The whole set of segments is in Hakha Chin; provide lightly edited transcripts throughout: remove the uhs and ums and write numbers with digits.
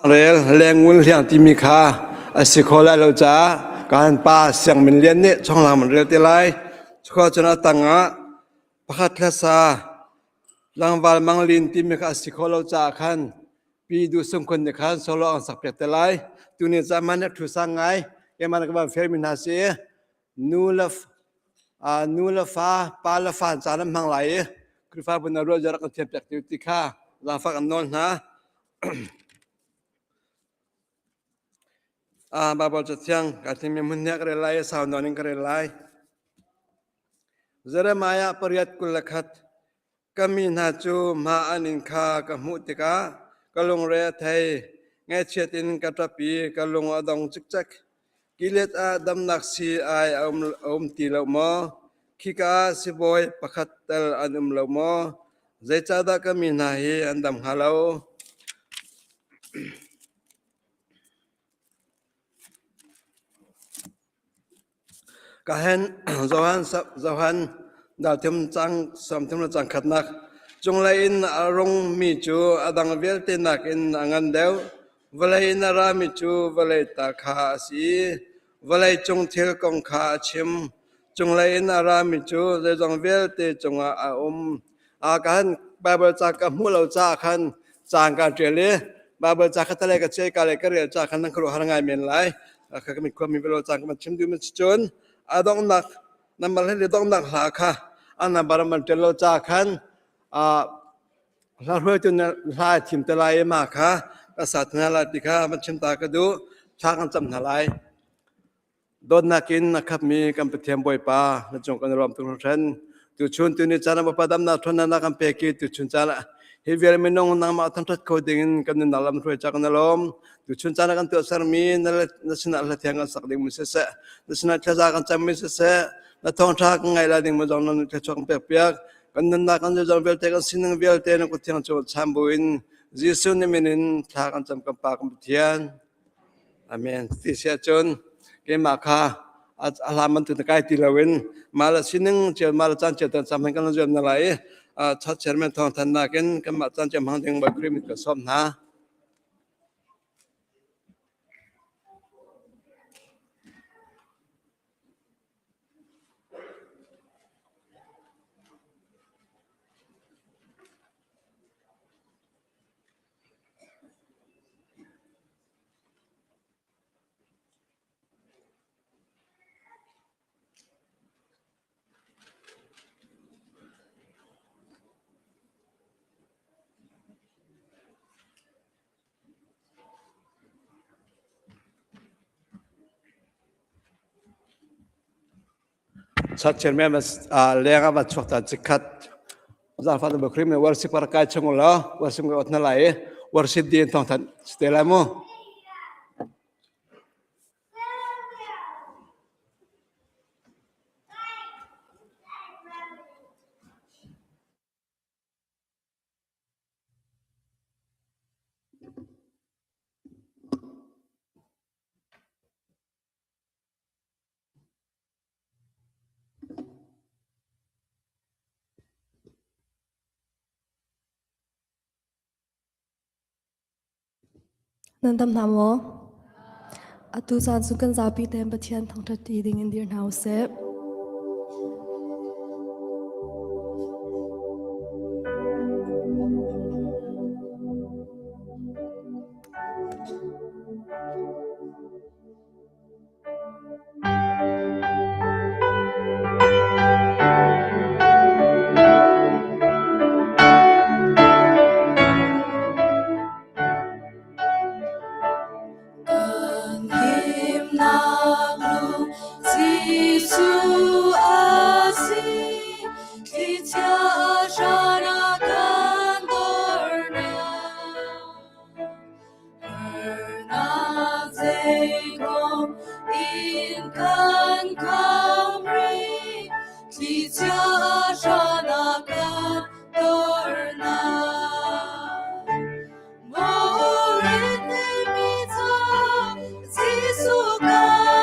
Rel lengul hliang timi kha a si kho lai lo caah kan pa Siang Min Lian nih chawnglang man rel te lai. Cuka cun a tangah pakhat hlasa tlangval Mang Lin timi kha a si kho lo caah khan Pi Duh Sung Khun nih khan solo an sak piak te lai. Tuni caan man a thu sang ngai. Keimah ka van fel mi hna si. Nu le nu le fa, pa le fa caan an hmang lai i Khrihfabu na rual rak kan thiam piak ti kha zaangfak an nawl hna. Baibal Cathiang ka thimmi hmun hi ka rel lai i sau nawn in ka rel lai. Jeremiah 8:21 Ka mi hna cu hma an in kha ka hmuh tikah ka lungre a thei. Ngaihchiat in ka ṭap i ka lung a dong cikcek. Gilead ah damnak sii-ai a um ti lo maw? Khika ah sibawi pakhat tal an um lo maw? Zeicahdah ka mi hna hi an dam hnga lo? Ka hen Johan Johan dalthum cang sawmthum le cang khatnak cunglei in a rungmi cu a dang vialte nakin a ngan deuh. Vawlei in a rami cu vawlei ta kha a si i vawlei cung thil kong kha a chim. Cunglei in a rami cu zeizong vialte cungah a um. Ka han Baibal ca ka hmuh lo caah khan caan kaa ṭial i Baibal ca kha talei ka chiah i ka le ka rel caah khan nan khuaruahhar ngai men lai. Kha ka mit khuami velo caan ka van chim duhmi si cun a donghnak nambar hlei donghnak hla kha a nambar an van ṭial lo caah khan hla hruaitu na hla thim te lai i mah kha ka sa te hna lai ti kha van chim ta ka duh. Thla kan cam hna lai. Dawtnak in a khatmi kan Pathian Bawipa, na cung kan i lawm tuk hringhran. Tuchun tuni caan ah Bawipa damnak ṭhawnnak na kan pek i tuchun caan ah hi vial minung nangmah thangṭhat kho dingin kan nunnak lam hruai ca kan i lawm. Tuchun caan ah kan tuahsermi na sinah hla thiang kan sak dingmi siseh, na sinah thlaza kan cammi siseh, na thawngṭha kan ngaih lai dingmi zong na thluachuah kan pekpiak. Kan nunnak kan zeizong vialte kan sining vialte na kut thiang cung chaan buin Jesuh na min in thla kan cam kan Pa kan Pathian. Amen. Ti si ahcun keimah kha a hlan bantuk na kai ti loin mah le sining cio mah le caan cio tan cam kan zuam na lai i church chairman thawng thannak in kanmah caan cio hmang ding Bawi Khrih min kan sawm hna. Church chairman leng ah van chuak ta chikkhat zaangfah na krim le worship ka kai chung law worship ka ot na lai i worship din thawng thanh si te lai mu. Nan dam hna maw? Atu caan cu kan zapi tein Pathian thangṭhat ṭi ding in dir hna usih. Kan himnak lung Jesuh a si, thlichia a hran a kan dornak. Harnak zeikom in kan kham rih, thlichia a hran a kan dornak. Maw rit mi ca Jesuh kan.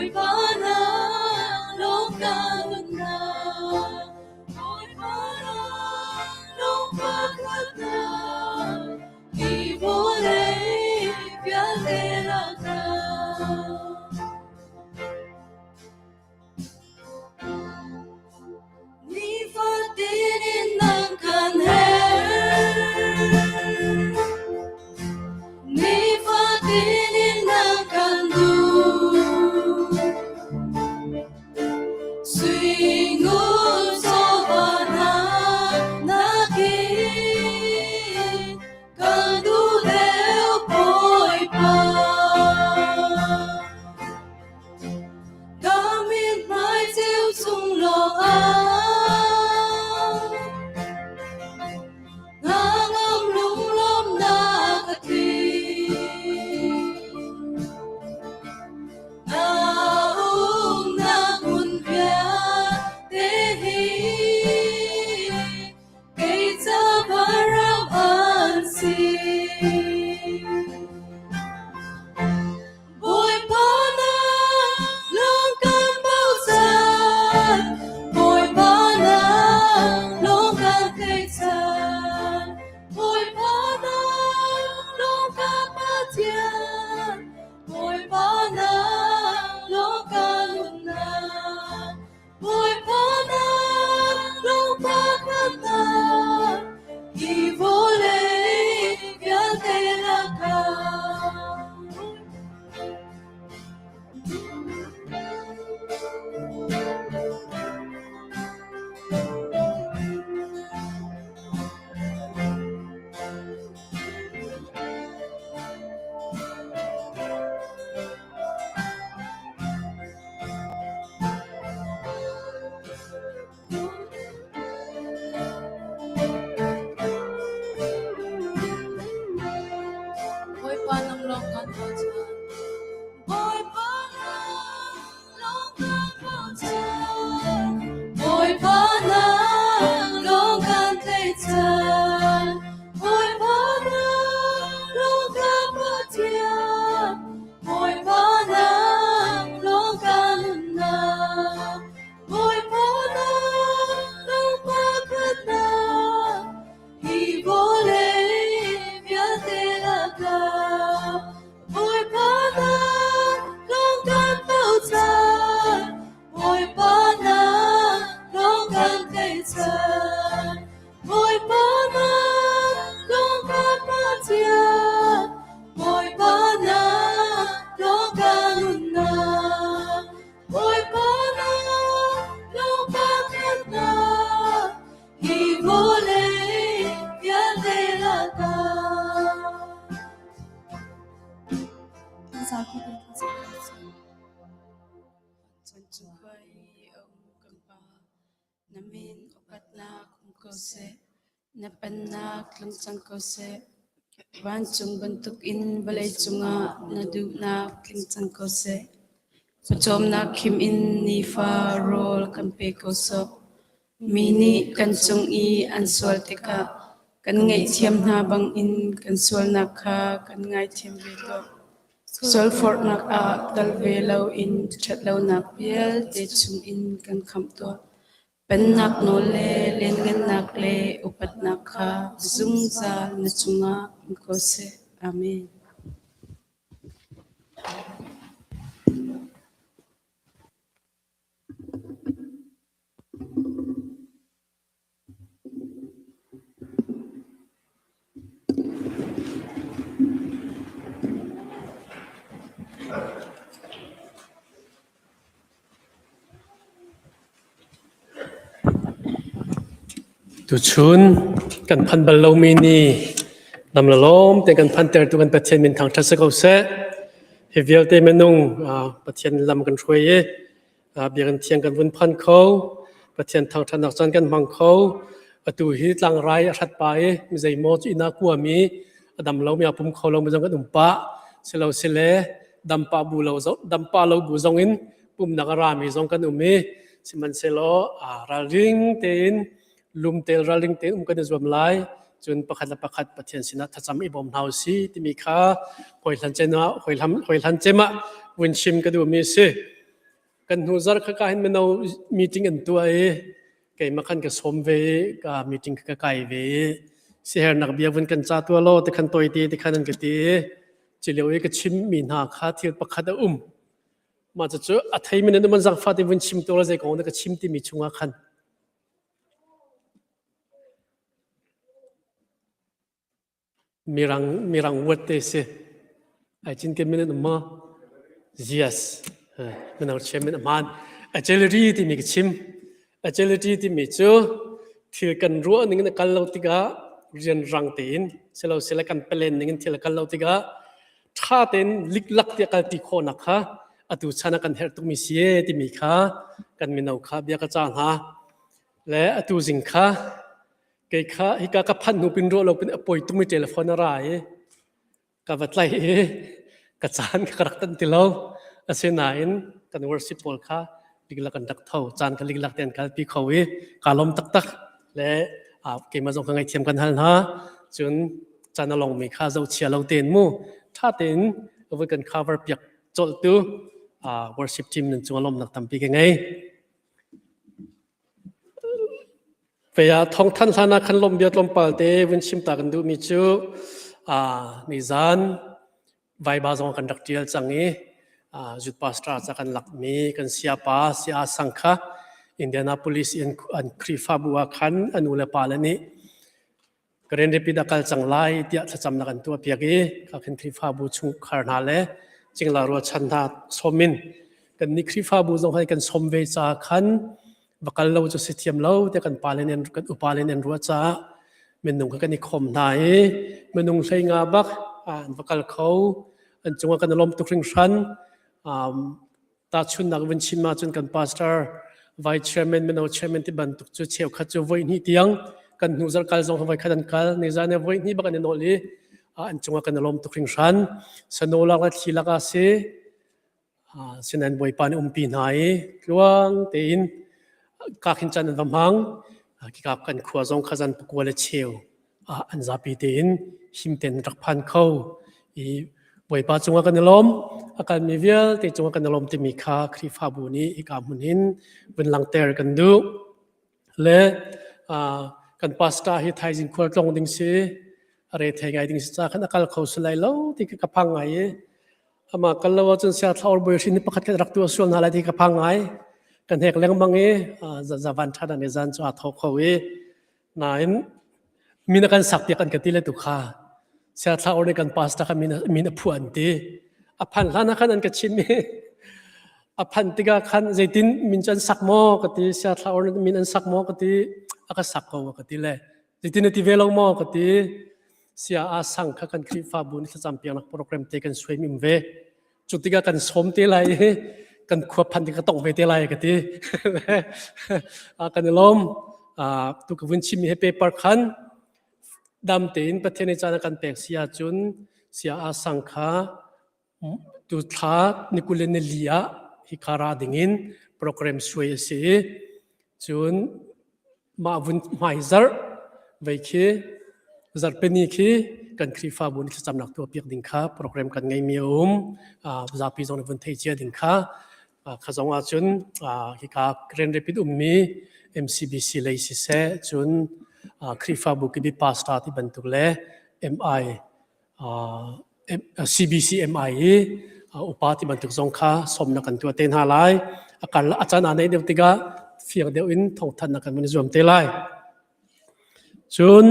Bawipa nang lawng ka nunnak, Bawipa nang lawng pakhatnak, hi vawlei vialte lakah. Nifatin in nang kan herh, nifatin in nang kan duh. Sui ngun chawva hna nakin kan duh deuh Bawipa. Ka mithmai ceu chung lawngah Ngangam lunglawmhnak a tli. Na umnak hmun vialte hi kei ca ram an si. Bawipa na lung kan bochan, Bawipa na lung kan tlaihchan, Bawipa na lung kan Pathian, Bawipa na lung kan nunnak, Bawipa na lung pakhatnak, hi vawlei vialte lakah. Bawipa nang lawng kan bochan. Bawipa nang lawng kan bochan. Bawipa nang lawng kan tlaihchan. Bawipa nang lawng kan Pathian. Bawipa nang lawng kan nunnak. Bawipa nang lawng pakhatnak. Hi vawlei vialte lakah Bawipa nang lawng kan bochan. Bawipa nang lawng kan tlaihchan. Bawipa nang lawng kan Pathian. Bawipa nang lawng kan nunnak. Bawipa nang lawng pakhatnak. Hi vawlei vialte lakah. Zapi te thlacam. Chan cu khua i a um kan pa, na min upatnak um ko seh, na pennak tlung cang ko seh. Vancung bantukin vawlei cungah na duhnak tling cang ko seh. Pawcawmnak khim in nifa rawl kan pe ko sawh. Mi nih kan cung i an sual tikah kan ngaihthiam hna bangin kan sualnak kha kan ngaithiam ve tuah. Sualforhnak ah tal ve loin ṭhatlonak vialte chungin kan khamh tuah. Pennak nawl le lianngannak le upatnak kha zungzal na cungah um ko seh. Amen. Tuchun kan phan bal lomi ni lam le lawm te kan phantertu kan Pathian min thangṭhat si ko seh. Hi vialte minung Pathian lam kan hruai i Biakinn thiang kan vun phan kho. Pathian thangṭhatnak caan kan hmang kho. Atu hi tlangrai a hrat pa i mi zeimaw cu inn ah kuami a dam lomi a pum kho lomi zong kan um pah. Silo sile dam pah bu lo dam pah lo bu zong in pumnak a rami zong kan um i sihmanhsehlaw ralring tein lumtel ralring tein um kan i zuam lai. Cun pakhat le pakhat Pathian sinah thlacam i bawm hna usih timi kha hawihlan cem ah vun chim ka duhmi a si. Kan hnu zarh kha ka hin mino meeting an tuah i keimah khan ka sawm ve i ka meeting ka kai ve i sihernak bia vun kan ca tua law tikhan tawite tikhan an ka ti i cilio i ka chimmi hna kha thil pakhat a um. Mah cucu a theimi nan um an zangfah ti vun chim tu la zei kong na ka chim timi chungah khan Mirang mirang word te si. Ai cin ke min an um maw? Yes. Mino chairman a hmaan. Agility timi ka chim. Agility timi cu thil kan ruah ning in a kal lo tikah rianrang tein silo sila kan plan ning in thil a kal lo tikah ṭha tein liklak tiah kalpi khawhnak kha atu chan ah kan herh tukmi si e timi kha kan mino kha bia ka cah hna. Le atu zing kha kei kha hika ka phanh hnu pin ruah lo pin a poi tukmi telephone a ra i ka va tlaih i ka caan ka rak tan ti lo. Asinain kan worship pawl kha liklak an rak tho caan kha liklak te an kalpi kho i kaa lawm taktak le keimah zong ka ngaihthiam kan hal hna. Cun caan a longmi kha zohchia lo tein mu ṭha tein voi kan cover piak colh tu worship team nan cung lawmnak tampi ka ngei. Vei ah thawngthanh hlan ah khan lawmhbia tlawmpal te vun chim ta kan duhmi cu nizan Vaiba zong kan rak ṭial cang i youth pastor ca kan lakmi kan siapa Saya Sang kha Indianapolis in an Khrihfabu ah khan a nu le pa le nih Grand Rapid a kal cang lai tiah thlacamnak an tuahpiak i kha khin Khrihfabu chungkhar hna le cingla rualchan hna sawm in kannih Khrihfabu zong hai kan sawm ve ca khan va kal lo cu si thiam lo tiah kan pale nih kan upa le nih an ruah caah minung kha kan i khawm hna i minung hlei nga bak an va kal kho an cungah kan i lawm tuk hringhran. Tahchunhnak vun chim ahcun kan pastor vice chairman mino chairman ti bantuk cu cheukhat cu voi hnih tiang kan hnu zarh kal zong voi khat an kal nizan voi hnih bak an i nawl i an cungah kan i lawm tuk hringhran. Sano lak le thli lak ah si sinain Bawipa nih umpi hna i tluang tein ka khin caan an va hmang. Kika kan khua zong kha zan pakua le cheu an zapi tein him tein rak phan kho i Bawipa cungah kan i lawm. A kalmi vialte cungah kan i lawm timi kha Khrihfabu nih hika hmun hin vun langhter kan duh. Le kan pastor hi thaizing khual tlong ding si a re thei ngai ding si ca khan a kal kho si lai lo ti ka phang ngai i amah kal lo ahcun sia thla or boi hrin pakhat khat rak tu sual hna lai ti ka phang ngai. Kan hek lengmang i zavan ṭhat an i zan cu aa tho kho i nain min a kan sak piak an ka ti le tu kha sia thla or nih kan pastor kha min a phuah an ti. A phan hlan ah khan an ka chim i a phanh tikah khan zeitin min cu an sak maw ka ti sia thla or min an sak maw ka ti a ka sak ko ka ti le zeitin na ti ve lo maw ka ti sia a sang kha kan Khrihfabu nih thlacam piaknak program te kan suai mim ve cu tikah kan sawm te lai i kan khua phan tik ka tong ve te lai ka ti kan i lawm tu ka vun chimmi he paper khan dam tein Pathian nih caan a kan pek si ahcun sia a sang kha Tu thla ni 24 ah hika ra dingin program suai a si i cun mah vun hmai zarh vei khi zarhpini khi kan Khrihfabu nih thlacamnak tuahpiak ding kha program kan ngeimi a um. Zapi zong nih vun thei cia ding kha kha zong ahcun hika Grand Rapid ummi MCBC lei siseh cun Khrihfabu kibi pastor ti bantuk le MI CBCMI i upa ti bantuk zong kha sawmnak kan tuah te hna lai. A kal a caan aa neih deuh tikah fiang deuh in thawngthanhnak kan vun i zuam te lai. Cun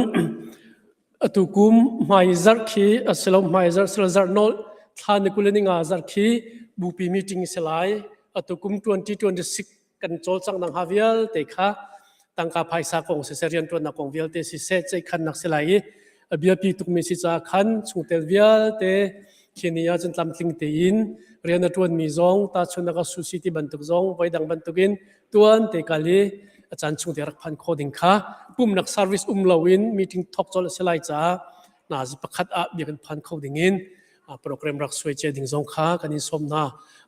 atu kum hmai zarh khi asilo hmai zarh silo zarh nawl thla ni 20 ni nga zarh khi bupi meeting si lai. Atu kum 2026 kan cawlcanghnak hnga vialte kha tangka phaisa kong siseh rianṭuannak kong vialte siseh ceihkhannak si lai i a biapi tukmi si caah khan chungtel vialte khi ni ah cun tlamtling tein rian a ṭuanmi zong tahchunhnak ah sushi ti bantuk zong voidang bantukin tuan te kal i a caan chung te rak phan khawh ding kha pumnak service um loin meeting thawk colh a si lai caah nazi pakhat ah biakinn phan kho dingin program rak suai cia ding zong kha kan in sawm hna.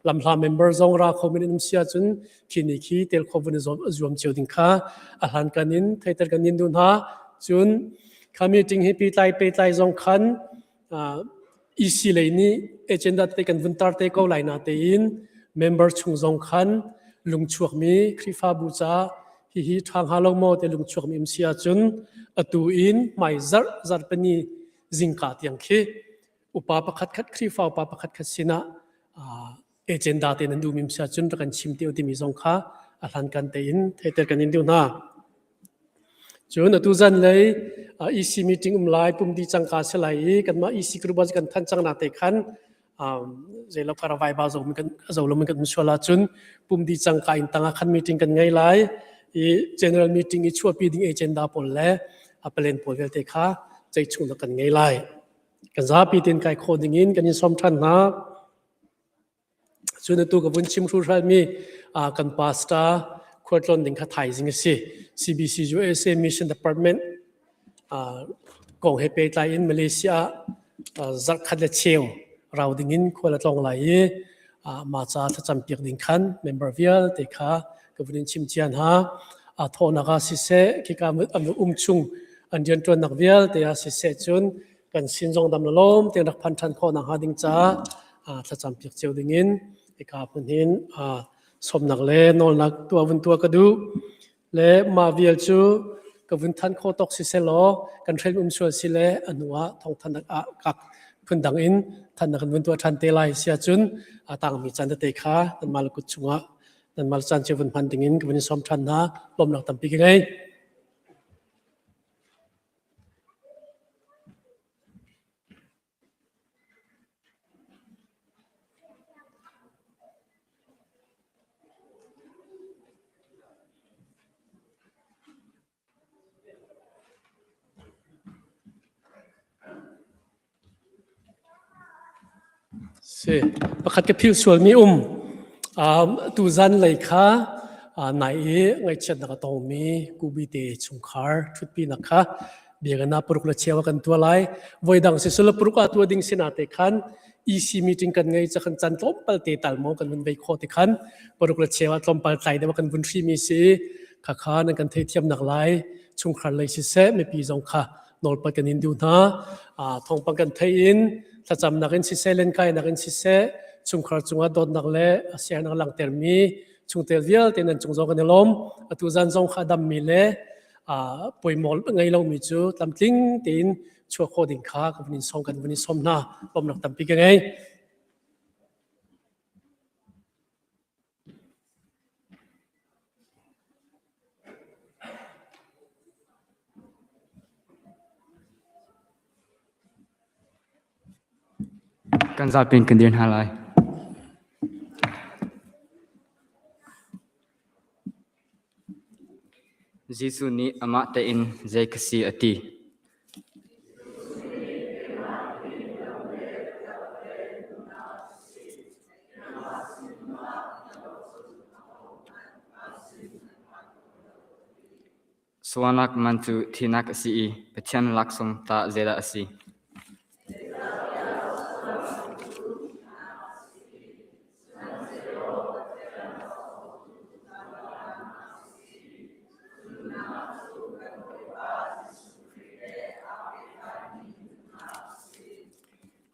Lamhla member zong ra kho min in um si ahcun khi ni khi tel kho vun zuam cio ding kha a hlan kan in theiter kan in duh hna. Cun kha meeting hi pi tlai pe tlai zong khan EC lei nih agenda te kan vun tar te ko lai na tein. Member chung zong khan lungchuakmi Khrihfabu ca hihi ṭha hnga lo maw ti lungchuakmi um si ahcun atu in hmai zarh zarhpini zingka tiang khi upa pakhat khat Khrihfa upa pakhat khat sinah agenda te nan duhmi um si ahcun rak kan chim te u timi zong kha a hlankan tein theihter kan in duh hna. Cun atu zan lei EC meeting um lai pum di cangka si lai i kanmah EC group ah kan than cang nak te khan zeilo kar vai ba zo kan zo lo kan um sual ahcun pum di cangka in tangah khan meeting kan ngei lai i general meeting i chuahpi ding agenda pawl le a plan pawl vialte kha ceih chung kan ngei lai. Kan zapi ten kai khawh ding in kan in sawm than hna. Cun atu ka vun chim hruhralmi kan pastor khualtlawn ding kha thaizing a si. CBC USA Mission Department kong he pehtlai in Malaysia ah zarhkhat le cheu rau ding in khual a tlawng lai i mah ca thlacam piak ding khan member vialte kha ka vun in chim cia hna. Aa thawhnak ah siseh, khika an um chung an rianṭuannak vialte ah siseh cun kan sin zong dam lawm tein rak phan ṭhan khawh nakhnga ding caah thlacam piak cio ding in hika hmun hin sawmnak le nawlnak tuah vun tuah ka duh. Le mah vial cu ka vun than khawh tawk si selaw kan hrel um sual si le a hnu ah thawngthannak ah kak phundang in thannak kan vun tuah ṭhan te lai si ahcun a tangmi caan tete kha nanmah le kut chungah nanmah le caan cio vun hman ding in ka vun in sawm ṭhan hna. Lawmnak tampi ka ngei. Si. Pakhat ka philh sualmi um. Tuzan lei kha nai i ngaihchiatnak a tongmi Kubite chungkhar ṭhutpinak kha biakinn ah paruk le cheu ah kan tuah lai. Voidang si sula paruk ah tuah ding sinah te khan EC meeting kan ngei ca kan can tlawmpal te tal maw kan vun vei khawh te khan paruk le cheu ah tlawmpal tlai deuh kan vun hrimi si khakha nan kan theithiamnak lai chungkhar lei siseh mipi zong kha nawlpat kan in duh hna. Thawngpang kan theih in thlacamnak in siseh lenkainak in siseh chungkhar cungah dawtnak le siangnak langhtermi chungtel vialte nan cung zong kan i lawm. Atu zan zong kha dammi le poimol ngei lomi cu tlamtling tein chuah khawh ding kha kan vun in sawm kan vun in sawm hna. Lawmnak tampi ka ngei. Kan zapi in kan dir hna lai. Jesuh nih amah tein zei ka si a ti. Sualnak man cu thihnak a si i Pathian laksawng tah zeidah a si?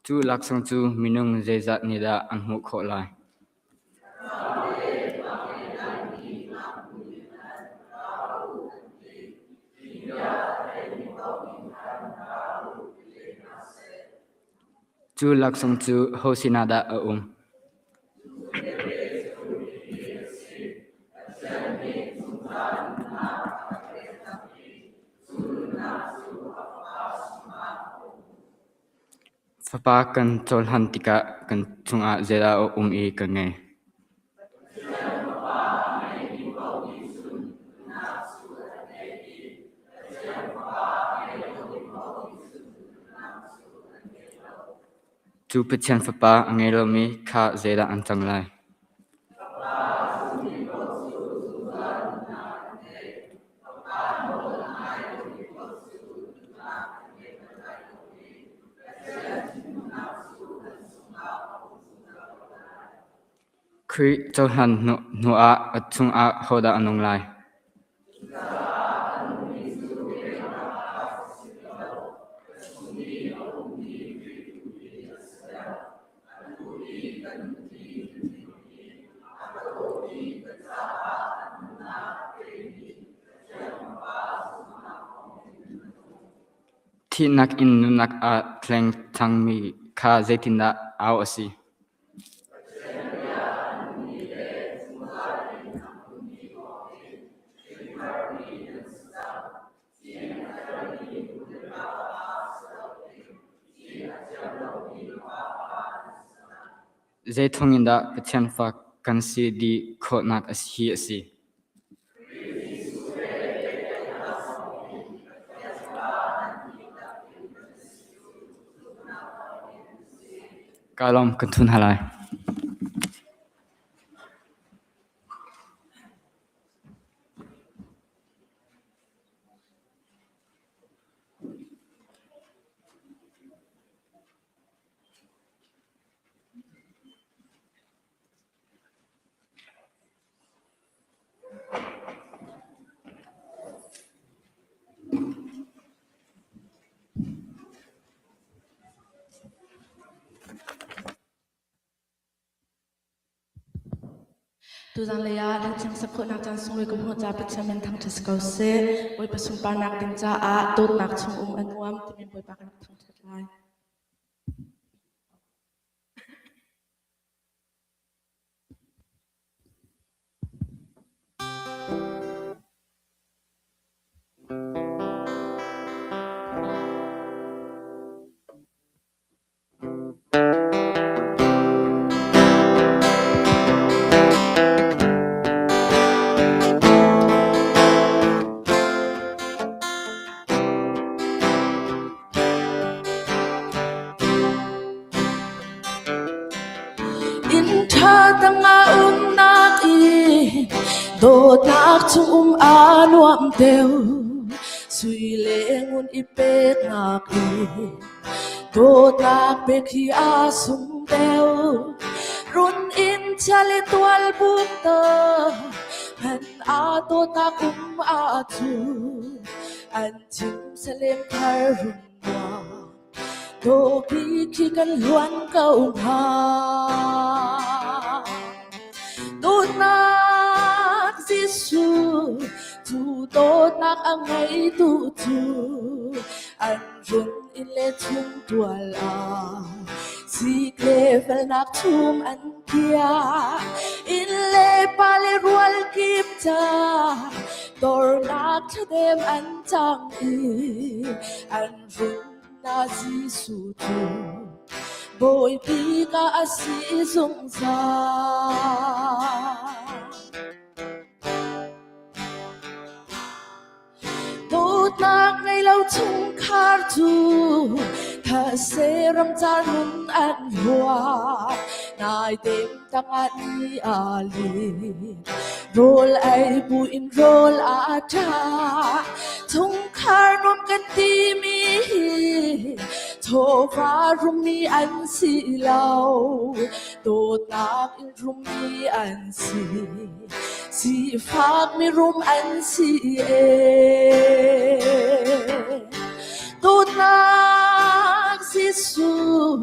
Cu laksawng cu minung zeizat nih dah an hmuh khawh lai? Cu laksawng cu ho sinah dah a um? Fapa kan cohlan tikah kan chungah zeidah a um i ka ngei? Cu Pathian Fapa a ngei lomi kha zeidah an cang lai? Khrih cohlan hnuah a chungah hodah a nung lai? Thihnak in nunnak ah thleng cangmi kha zeitindah au a si? Zei thawng in dah Pathian fa kan si dih khawhnak hi a si? Kaa lawm, kan ṭhu hna lai. Tuzanlei ah Lungthiang sak khawhnak caan sunglawi ka hmuh caah Pathian min thangṭhat si ko seh. Bawipa sunparnak ding caah dawtnak chung um a nuam timi Bawipa kan rak thangṭhat lai. Inn ṭha tangah umnak in dawtnak chung um aa nuam deuh. Sui le ngun i peknak in dawtnak pek hi aa sung deuh. Run inn chia le tual buk ta hman aa dawtnak um ahcun an chim salem thar run nuam. Dawpi khi kan hluan ko hnga. Dawtnak Jesuh cu dawtnak a ngeitu cu an run inn le chung tual ah sik le felnak chum an kiah inn le pa le rual kip ca dornak thladem an cang i an run na Jesuh cu Bawipi ka a si zungzal. Dawtnak ngei lo chungkhar cu thase ramcar nun an hua. Naidem tangah ni a lin. Rawl ei buin rawl a ṭha. Chungkhar nuam kan timi hi chawva rummi an si lo. Dawtnak in rummi an si. Sifak mirum an si e. Dawtnak Jesuh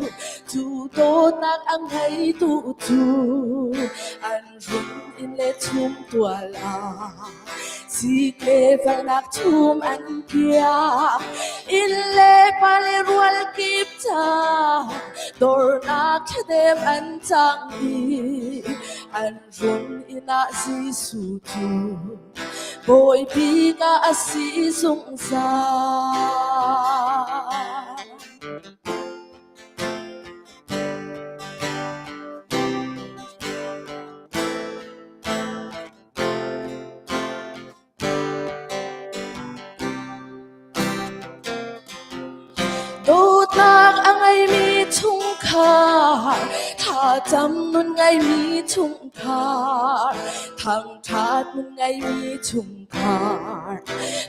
cu dawtnak a ngeitu cu an rum in le chum tual ah sik le felnak chum an piak inn le pa le rual kip ca dornak thladem an cang i an Run inn ah Jesuh cu Bawipi ka a si zungzal. Dawtnak a ngeimi chungkhar, thlacam nun ngeimi chungkhar, thangṭhat nun ngeimi chungkhar,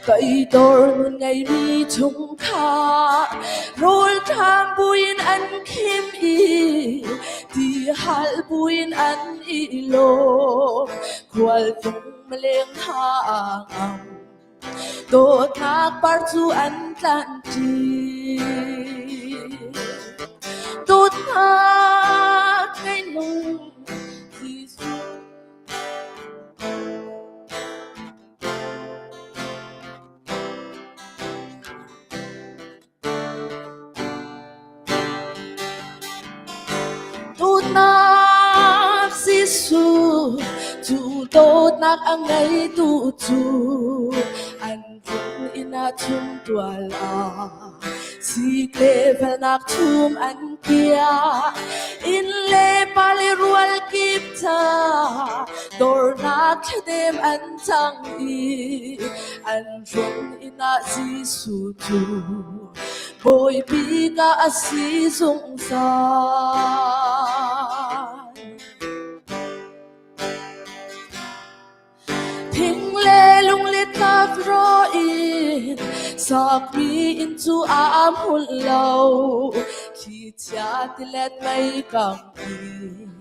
toidor nun ngeimi chungkhar, rawlṭam buin an khim i tihal buin an i lawm, khualtlung maleng hna ngam. Dawtnak par cu an tlanṭi. Dawtnak ngei nung Jesuh. Dawtnak Jesuh cu dawtnak a ngeitu cu an tlung inn ah chumtual ah sik le felnak chum an kiah. Inn le pa le rual kip ca dornak thladem an cang i an rung inn ah Jesuh cu Bawipi ka a si zungzal. Thing le lung le tlak ro in sakmi inn cu aa hmul lo. Thlichia tilet mei kam in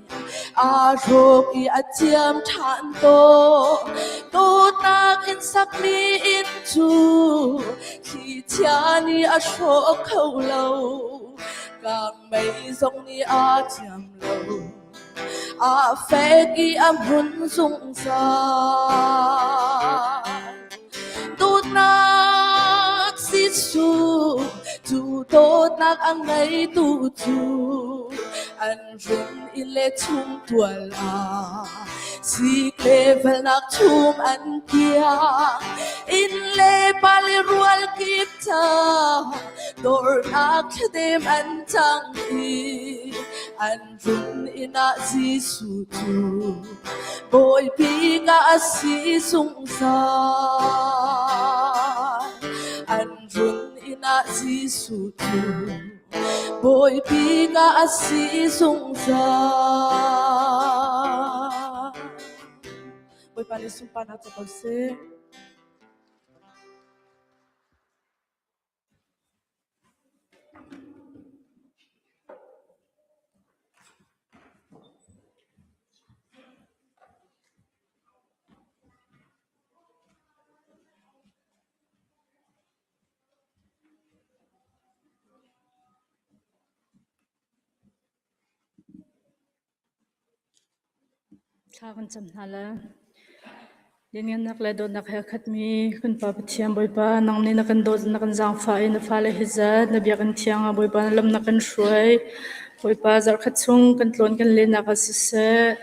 aa hrawk i a ciam ṭhan tawn. Dawtnak in sakmi inn cu thlichia nih a hrawk kho lo. Kangmei zong nih aa ciam lo. A fek i a hmun zungzal. Dawtnak Jesuh cu dawtnak a ngeitu cu an run inn le chungtual ah sik le felnak chum an kiang. Inn le pa le rual kip ca dornak thladem an cang i an Run inn ah Jesuh cu Bawipi ka a si zungzal. An run inn ah Jesuh cu Bawipi ka a si zungzal. Bawipa nih sunparnak co ko seh. Thla kan cam hna lai. Lianngannak le dawtnak he a khatmi kan Pa Pathian Bawipa, nang nih na kan dawt, na kan zaangfah i na fale hi zat na biakinn thiang ah Bawipa na lam na kan hruai. Bawipa zarhkhat chung kan tlawn kan lennak ah siseh,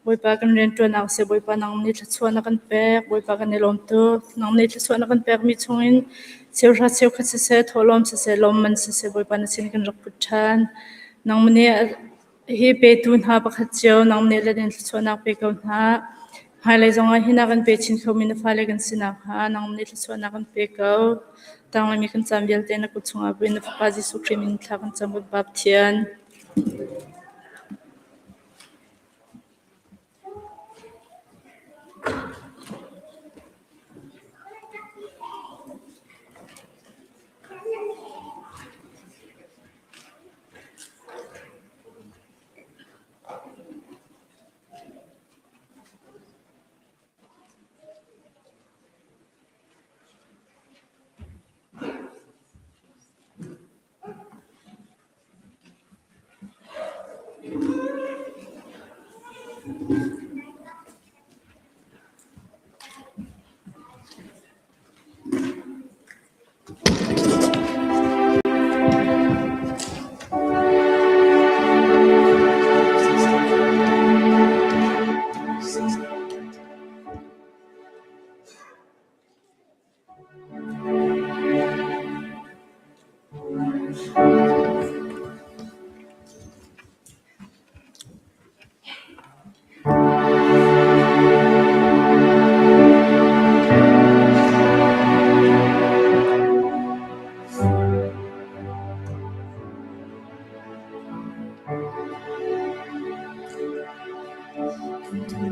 Bawipa kan rianṭuannak siseh, Bawipa nang nih thluachuah na kan pek. Bawipa kan i lawm tuk. Nang nih thluachuah na kan pekmi chungin cheuhra cheukhat siseh, thawhlawm siseh, lawmman siseh, Bawipa na sin kan rak put ṭhan. Nang nih Hi petu hna pakhat cio nang nih let in thluachuahnak pe ko hna. Hmailei zongah hi na kan pe chin khomi na fale kan si nakhnga nang nih thluachuahnak kan pe ko. Tangleimi kan caan vialte na kut chungah buin na Fapa Jesuh Khrih min thla kan cam kan Pa Pathian.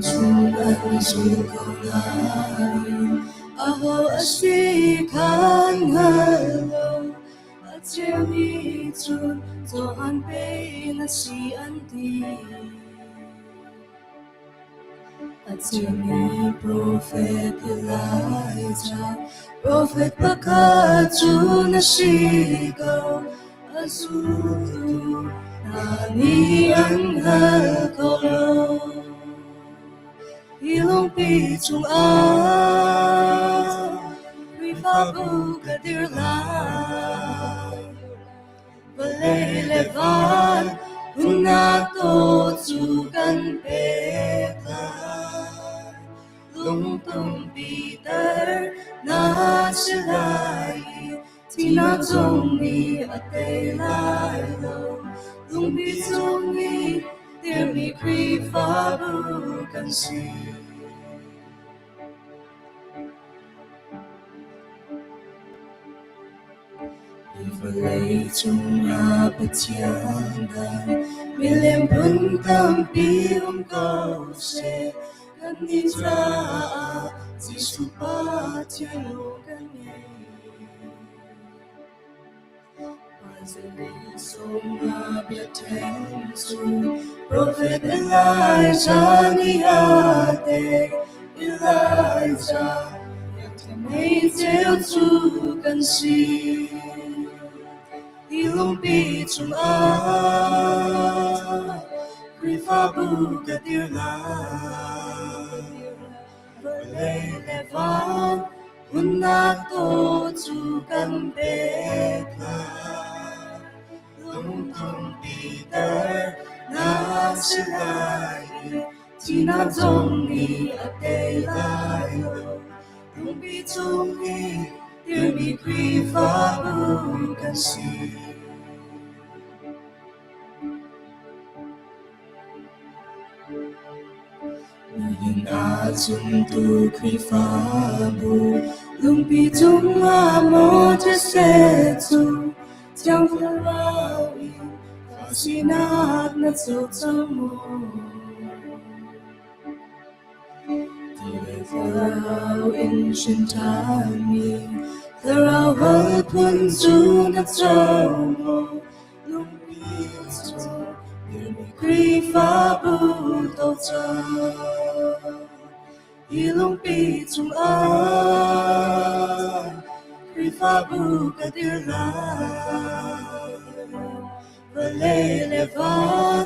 Chung an zul ko nain aho a si khan hngal lo. A cheu nih cun Johan pei na si an ti. A chimmi profet Elijah, profet pakhat cu na si ko. A zultu hna nih an hngal ko lo. Hi lungpi cungah Khrihfabu ka dir lai. Vawlei le van. Hunnak to cu kan pek lai. Lungtum piter na si lai i thihnak zong nih a tei lai lo. Lungpi cung i dirmi Khrihfabu kan si. Hi vawlei cungah Pathian dang milem phun tampi um ko seh. Kannih caah Jesuh Pathian lawng kan ngei. Profet Elijah nih a tei. Elijah, mei ceu cu kan si. Hi lungpi cungah Khrihfabu ka dir lai. Vawlei le van Hunnak taw cu kan pek lai. Lungtum piter na si lai i thihnak zong nih a tei lai lo. Lungpi cung i dirmi Khrihfabu kan si. Nihin ah zumtu Khrihfabu lungpi cungah maw seh cu Thiang Thlarau in fa sinak na co cang maw? Ti le Thlarau in hrin ṭhanmi Thlarau hal phun cu na co maw? Lungpi cu dirmi Khrihfabu tawcang. Hi lungpi cungah Khrihfabu ka dir lai. Vawlei le van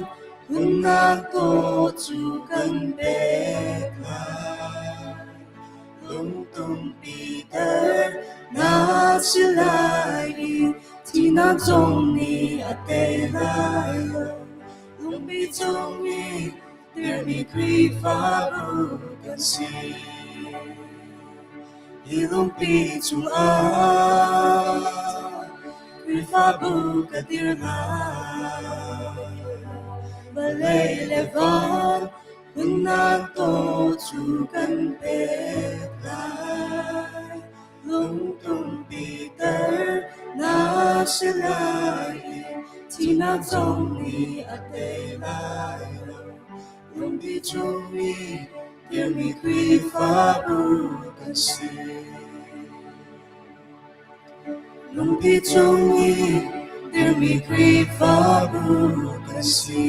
hunnak taw cu kan pek lai. Lungtum piter na si lai i thihnak zong nih a tei lai lo. Lungpi cung i dirmi Khrihfabu kan si. Hi lungpi cungah Khrihfabu ka dir lai. Vawlei le van Hunnak taw cu kan pek lai. Lungtum piter na si lai i thihnak zong nih a tei lai lo. Lungpi cung i dirmi Khrihfabu kan si. Lungpi cung i dirmi Khrihfabu kan si.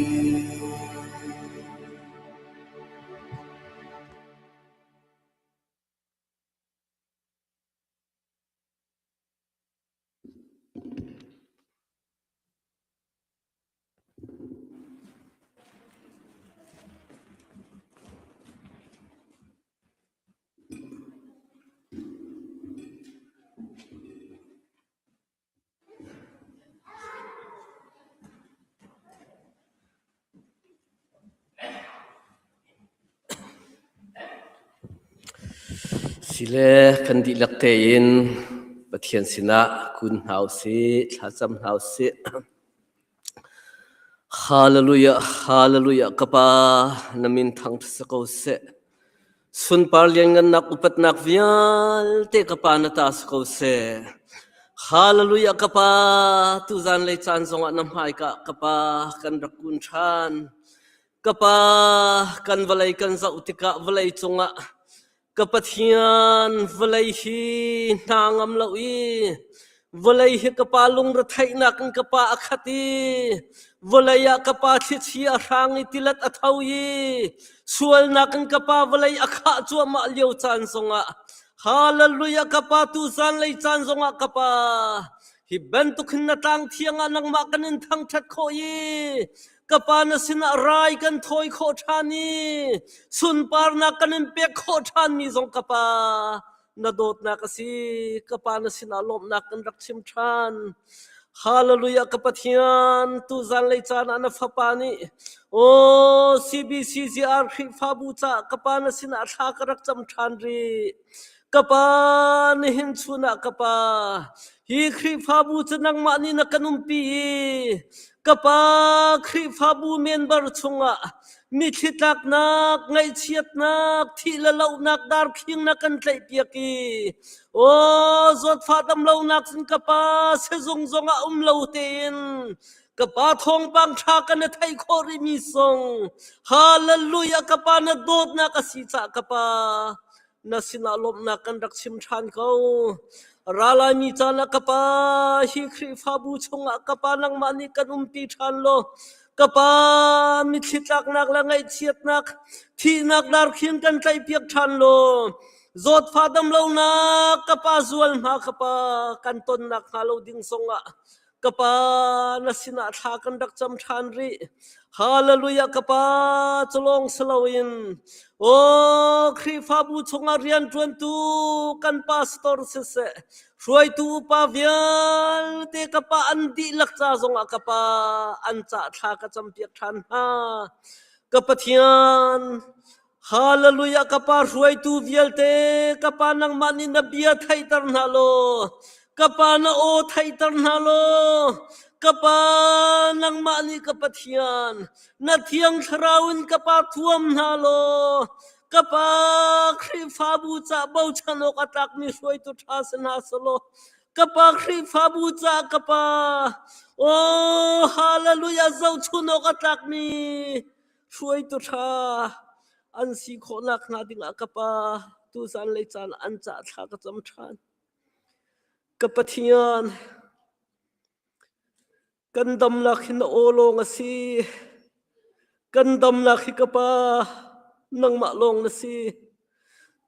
Sile kan dihlak tein Pathian sinah kun hna usih, thlacam hna usih. Hallelujah, hallelujah, ka Pa, na min thangṭhat si ko seh. Sunpar lianngannak upatnak vialte ka Pa na ta si ko seh. Hallelujah, ka Pa, tuzan lei caan zongah na hmaika ka Pa kan rak kun ṭhan. Ka Pa, kan vawlei kan zoh tikah vawlei cungah Ka Pathian, vawlei hi hna ngam lo i vawlei hi ka pa lungretheihnak in ka pa a khat i vawlei ah ka pa thlichia a hrang i tilet a tho i sualnak in ka pa vawlei a khah cuahmah lio caan zongah Hallelujah ka pa tu zanlei caan zongah ka pa hi bantuk hin na tlang thiang ah nangmah kan in thangṭhat khawh i Ka pa na sinah rai kan thawi khawh ṭhan i sunparnak kan in pek khawh ṭhanmi zong ka pa na dawtnak a si. Ka pa na sinah lawmhnak kan rak chim ṭhan. Hallelujah ka Pathian tu zanlei caan ah na fapa nih aw CBCGR Khrihfabu ca ka pa na sinah thla ka rak cam ṭhan rih. Ka pa nihin chun ah ka pa hi Khrihfabu cu nangmah nih na kan umpi i ka pa Khrihfabu member chungah mithli tlaknak, ngaihchiatnak, thih le lohnak darkhing na kan tlaihpiak i aw zawtfah damlonak cun ka pa sizung zongah um lo tein ka pa thawngpang ṭha kan i theih khawh rihmi song hallelujah ka pa na dawtnak a si cah ka pa na sinah lawmhnak kan rak chim ṭhan ko. Ralaimi caan ah ka pa hi Khrihfabu chungah ka pa nangmah nih kan umpi ṭhan law ka pa mitthli tlaknak le ngaihchiatnak thihnak darkhin kan tlaihpiak ṭhan law zawtfah damlonak ka pa zual hma ka pa kan tonnak hnga lo ding zongah Ka pa na sinah thla kan rak cam ṭhan rih. Hallelujah ka pa culawng si loin aw Khrihfabu chungah rianṭuantu kan pastor siseh hruaitu upa vialte ka pa an dihlak ca zongah ka pa an cah thla ka campiak ṭhan hna. Ka Pathian Hallelujah ka pa hruaitu vialte ka pa nangmah nih na bia theihter hna law ka pa na aw theihter hna law ka pa nangmah nih ka Pathian na thiang thlarau in ka pa thuam hna law ka pa Khrihfabu ca bochan awk a tlakmi hruaitu ṭha si hna selaw ka pa Khrihfabu ca ka pa oh hallelujah zohchun awk a tlakmi hruaitu ṭha an si khawhnak hnga dingah ka pa tuzan lei caan an cah thla ka cam ṭhan. Ka Pathian, kan damnak hi na aw lawng a si. Kan damnak hi ka pa nangmah lawng na si.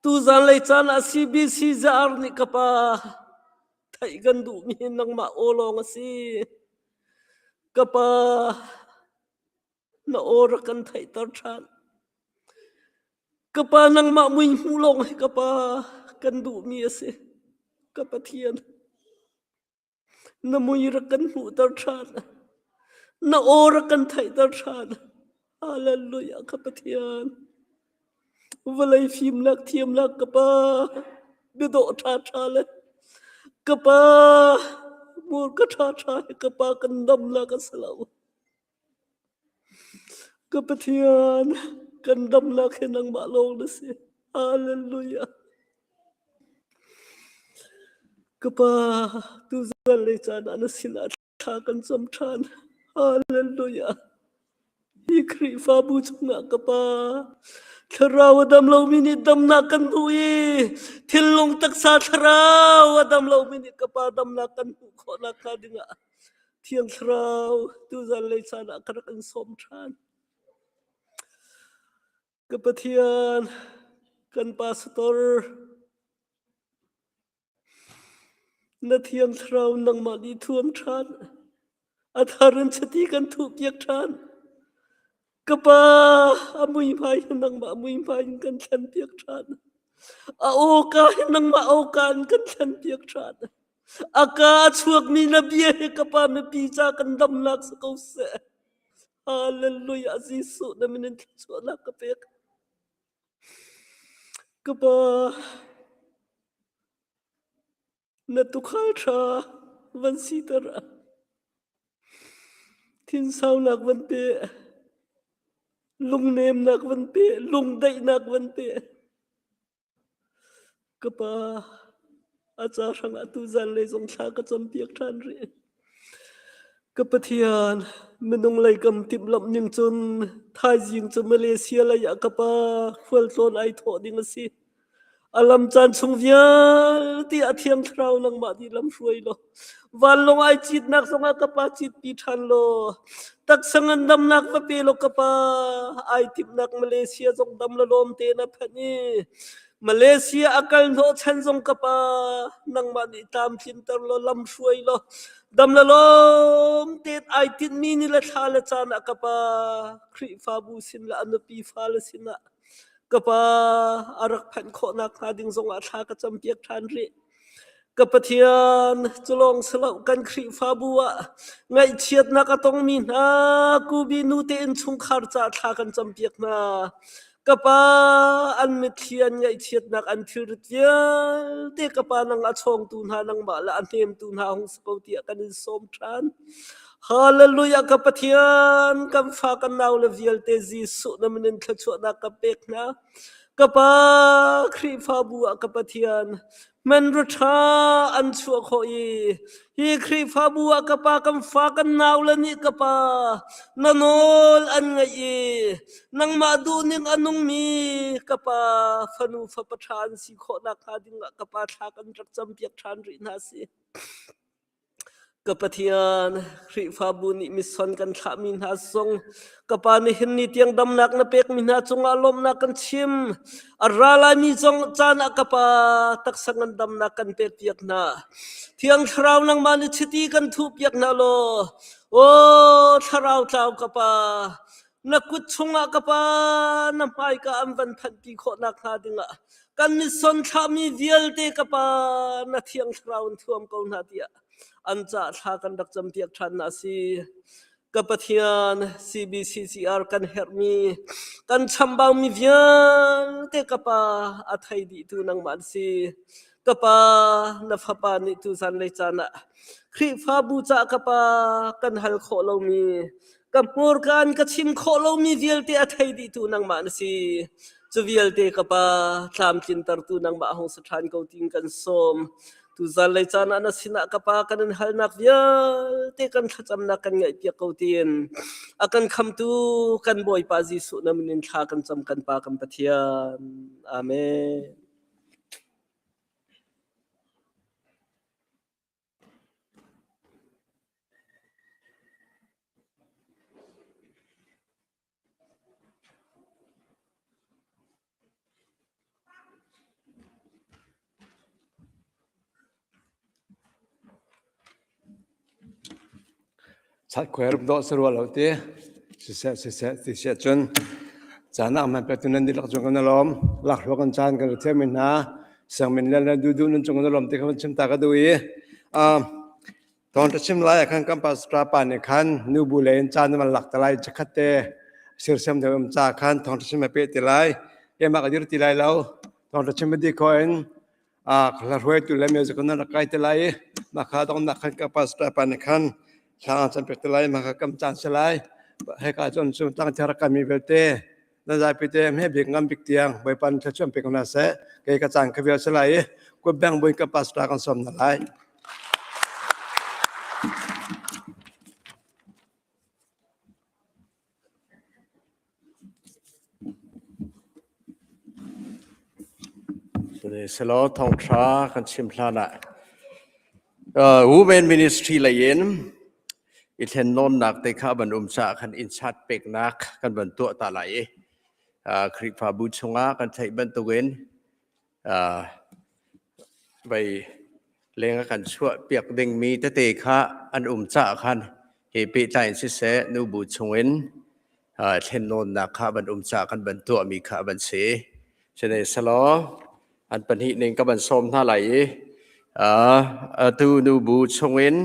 Tuzan lei caan ah CBC zar nih ka pa theih kan duhmi hi nangmah aw lawng a si. Ka pa Na aw rak kan theihter ṭhan. Ka pa nangmah mui hmuh lawng hi ka pa kan duhmi a si. Ka Pathian, na mui rak kan hmuhter ṭhan. Na aw rak kan theihter ṭhan. Hallelujah ka Pathian. Vawlei fimnak thiamnak ka pa biadawh ṭhaṭha le ka pa murka ṭhaṭha he ka pa kan damnak a si lo. Ka Pathian, kan damnak hi nangmah lawng na si. Hallelujah. Ka Pa, tuzan lei caan ah na sinah thla kan cam ṭhan. Hallelujah. Hi Khrihfabu chungah ka Pa, thlarau a dam lomi nih damnak kan hmuh i thinlung taksa thlarau a dam lomi nih ka Pa damnak kan hmuh khawh nakhnga dingah Thiang Thlarau tuzan lei caan ah ka rak in sawm ṭhan. Ka Pathian, kan pastor, na Thiang Thlarau nangmah nih thuam ṭhan. A thar in chiti kan thuhpiak ṭhan. Ka pa, a muihmai hi nangmah muihmai in kan thlenpiak ṭhan. A awka hi nangmah awka in kan thlenpiak ṭhan. A ka a chuakmi na bia hi ka pa mipi ca kan damnak si ko seh. Hallelujah Jesuh na min in thluachuahnak ka pek. Ka pa na tukhal ṭha van siter ah thinsaunak van pe lungnemnak van pe lungdaihnak van pe Ka pa, a ca hrangah tuzan lei zong thla ka campiak ṭhan rih. Ka Pathian, minung lei kam timhlamh ning cun thaizing cu Malaysia lei ah ka pa khualtlawn ai thawh ding a si. A lam caan chung vialte a Thiang Thlarau nangmah nih lam hruai law vanlawng ai citnak zongah ka pa citpi ṭhan law taksa ngandamnak va pe law ka pa ai timhnak Malaysia zong dam la lawm te na phanh i Malaysia a kal hnawh chan zong ka pa nangmah nih tlamtlinter law lam hruai law dam la lawm te ai tinhmi ni le thla le caan ah ka pa Khrihfabu sin le a nupi fale sinah ka pa a rak phanh khawhnak hnga ding zongah thla ka campiak ṭhan rih. Ka Pathian, culawng silo kan Khrihfabu ah ngaihchiatnak a tongmi hna kubi nute innchungkhar ca thla kan campiak hna. Ka pa, an mitthli an ngaihchiatnak an thilrit vialte ka pa nang a chawngtu hna nangmah le a hnemtu hna hung si ko tiah kan in sawm ṭhan. Hallelujah ka Pathian, kan fa kan nau le vialte Jesuh na min in thluachuahnak ka pek hna. Ka pa Khrihfabu ah ka Pathian, Hmanrua ṭha an chuah khawh i hi Khrihfabu ah ka pa kan fa kan naule nih ka pa na nawl an ngaih i nangmah duhning a nungmi ka pa fanu fapa ṭha an si khawh nakhnga dingah ka pa thla kan rak campiak ṭhan rih hna si. Ka Pathian, Khrihfabu nih mission kan thlahmi hna zong ka Pa nihin ni tiang damnak na pekmi hna cungah lawmhnak kan chim. A ra laimi zong caan ah ka Pa taksa ngandamnak kan pekpiak hna. Thiang Thlarau nangmah nih chiti kan thuhpiak hna law, aw Thlarau tlau ka Pa, na kut chungah ka Pa na hmaika an van phanhpi khawh nakhnga dingah kan mission thlahmi vialte ka Pa na Thiang Thlarau in thuam ko hna tiah an ca thla kan rak campiak ṭhan na si. Ka Pathian CBCCR kan herhmi kan chambaumi vialte ka Pa a thei dihtu nangmah na si. Ka Pa na fapa nih tu zanlei caan ah Khrihfabu ca ka Pa kan hal khawh lomi ka hmurka in ka chim khawh lomi vialte a thei dihtu nangmah na si. Cu vialte ka Pa tlamtlintertu nangmah hung si ṭhan ko tiin kan sawm. Tuzan lei caan ah na sinah ka Pa kan in halnak vialte kan thlacamnak kan ngaihpiak ko tiin a kan khamtu kan Bawipa Jesuh na min in thla kan cam kan Pa kan Pathian. Amen. Chatkuai rup dawh si rua lo ti. Siseh siseh ti siah cun caan ah hman pek tu nan dihlak cung kan i lawm. Lakhruak kan caan kan rak thiam hna. Siangmin le le dudu nan cung kan i lawm ti kha van chim ta ka duh i Thawngṭha chim lai ah khan kan pastor pa nih khan nubu lei in caan van lak te lai chikkhat te sirsem deuh um ca khan thawngṭha chim a peh ti lai. Keimah ka dir ti lai lo. Thawngṭha chim a dih khawh in hla hruaitu le music nan rak kai te lai i mah kha donghnak khan ka pastor pa nih khan thla cam pek te lai mah kha kam caan si lai. Hika cun cu tlangthar rak kaimi vialte nan zapi te hme bik ngam bik tiang Bawipa nih thluachuah pe ko hna seh. Kei ka caan ka vial si lai i kut beng buin ka pastor kan sawm hna lai. Selaw thawngṭha kan chim hlan ah Women Ministry lei in i thlennawnnak te kha van um caah khan innchat peknak kan van tuah ta lai i Khrihfabu chungah kan theih bantukin vei leng a kan chuah piak dingmi tete kha an um caah khan hi pehtlai in siseh nubu chungin thlennawnnak kha van um caah kan van tuahmi kha van si. Sihmanhsehlaw an pahnih ning ka van sawm hna lai i atu nubu chungin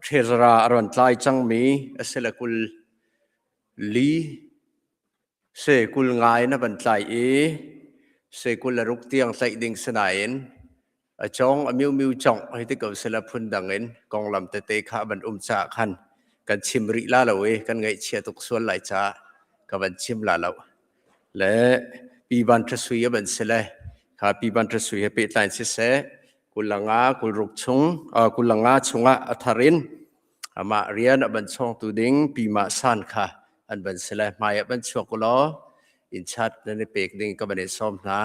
treasurer a ron tlai cangmi a si le 24 se 29 in a van tlai i se 26 tiang tlaih ding si nain a cong a miu miu congh hei ti ko sila phundang in konglam tete kha van um caah khan kan chim rih la lo i kan ngaihchia tuk sual lai caah ka van chim la lo le pi van ṭha sui a van si le kha pi van ṭha sui he pehtlai siseh 25 26 chung 25 chungah a thar in amah rian a van chawngtu ding pi mah san kha an van si le hmai ah van chuak ulaw in chat nan i pek ding ka van i sawm hna.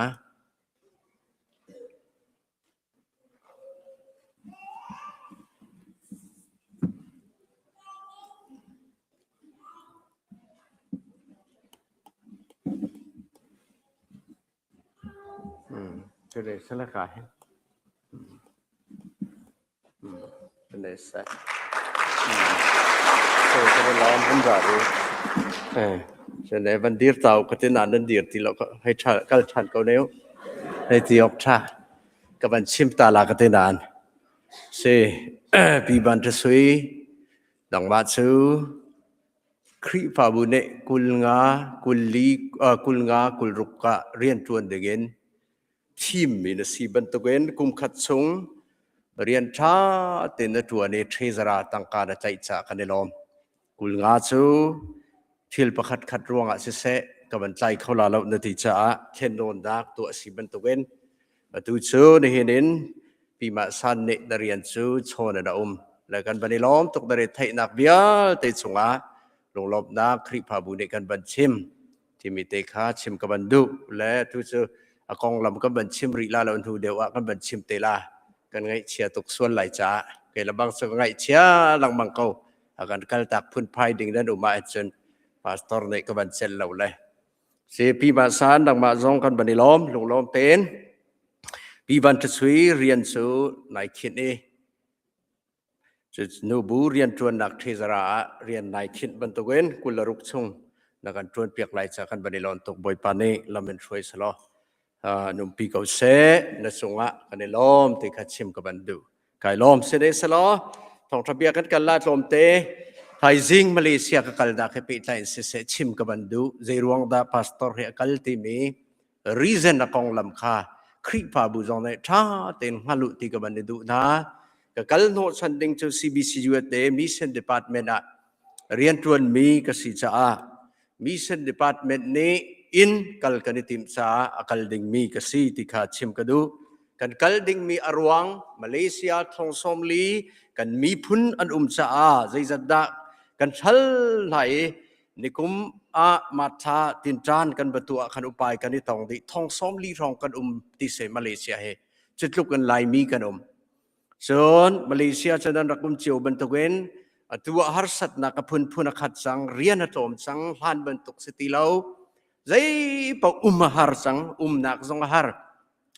Van dir tau ka ti nain nan dir ti lo hei kal ṭhan ko ne u. Hei ti awk ṭha. Ka van chim ta la ka te nan. Si pi ban ṭha sui nangmah cu Khrihfabu nih 50 kul li 50 26 ah rianṭuan dingin thimmi na si bantukin kum khat chung rian ṭha tein na ṭuan i treasurer tangka na tlaih caah kan i lawm. 50 cu thil pakhat khat ruangah siseh ka van tlai kho la lo na ti caah thlennawnnak tuah a si bantukin atu cu nihin in Pimah San nih na rian cu chawn in a um le kan van i lawm tuk na retheihnak vialte cungah lunglawmhnak Khrihfabu nih kan van chim timi te kha chim ka van duh le tu cu a konglam kan van chim rih la lo hnu deuh ah kan van chim te la kan ngaihchia tuk sual lai caah kei le bang cu ka ngaihchia lengmang ko a kan kaltak phunphai ding nan um ahcun pastor nih ka van celh lo le si pi ma san nangmah zong kan van i lawm lunglawm tein pi van ṭhasui rian cu nai khinh i Nubu rianṭuannak ṭhizara ah rian nai khinh bantukin 26 chung na kan ṭuanpiak lai ca kan van i lawn tuk. Bawipa nih lam in hruai selaw numpi ko seh. Na cungah kan i lawm ti kha chim ka van duh. Kai lawm si ne selaw thawngṭha bia kan kal la tlawmte. Thaizing Malaysia ka kalnak he pehtlai in siseh chim ka van duh. Zeiruang dah pastor he a kal timi reason a konglam kha Khrihfabu zong nih ṭha tein hngal u ti ka van i duh hna. Ka kal hnawhchan ding cu CBCUSA Mission Department ah rianṭuanmi ka si caah Mission Department nih inn kal kan i timh caah a kal dingmi ka si ti kha chim ka duh. Kan kal dingmi a ruang Malaysia thong 40 kan miphun an um caah zeizat dah kan ṭhal hna i Nikum ah Martha tinṭan kan va tuah khan upai kan i tong dih thong 40 hrawng kan um ti se Malaysia he cu tluk in Laimi kan um. Cun Malaysia cu nan rak um cio bantukin atu ah harsatnak a phunphun a khat cang, rian a tlawm cang, hlan bantuk si ti lo. Zei paoh um a har cang, umnak zong a har.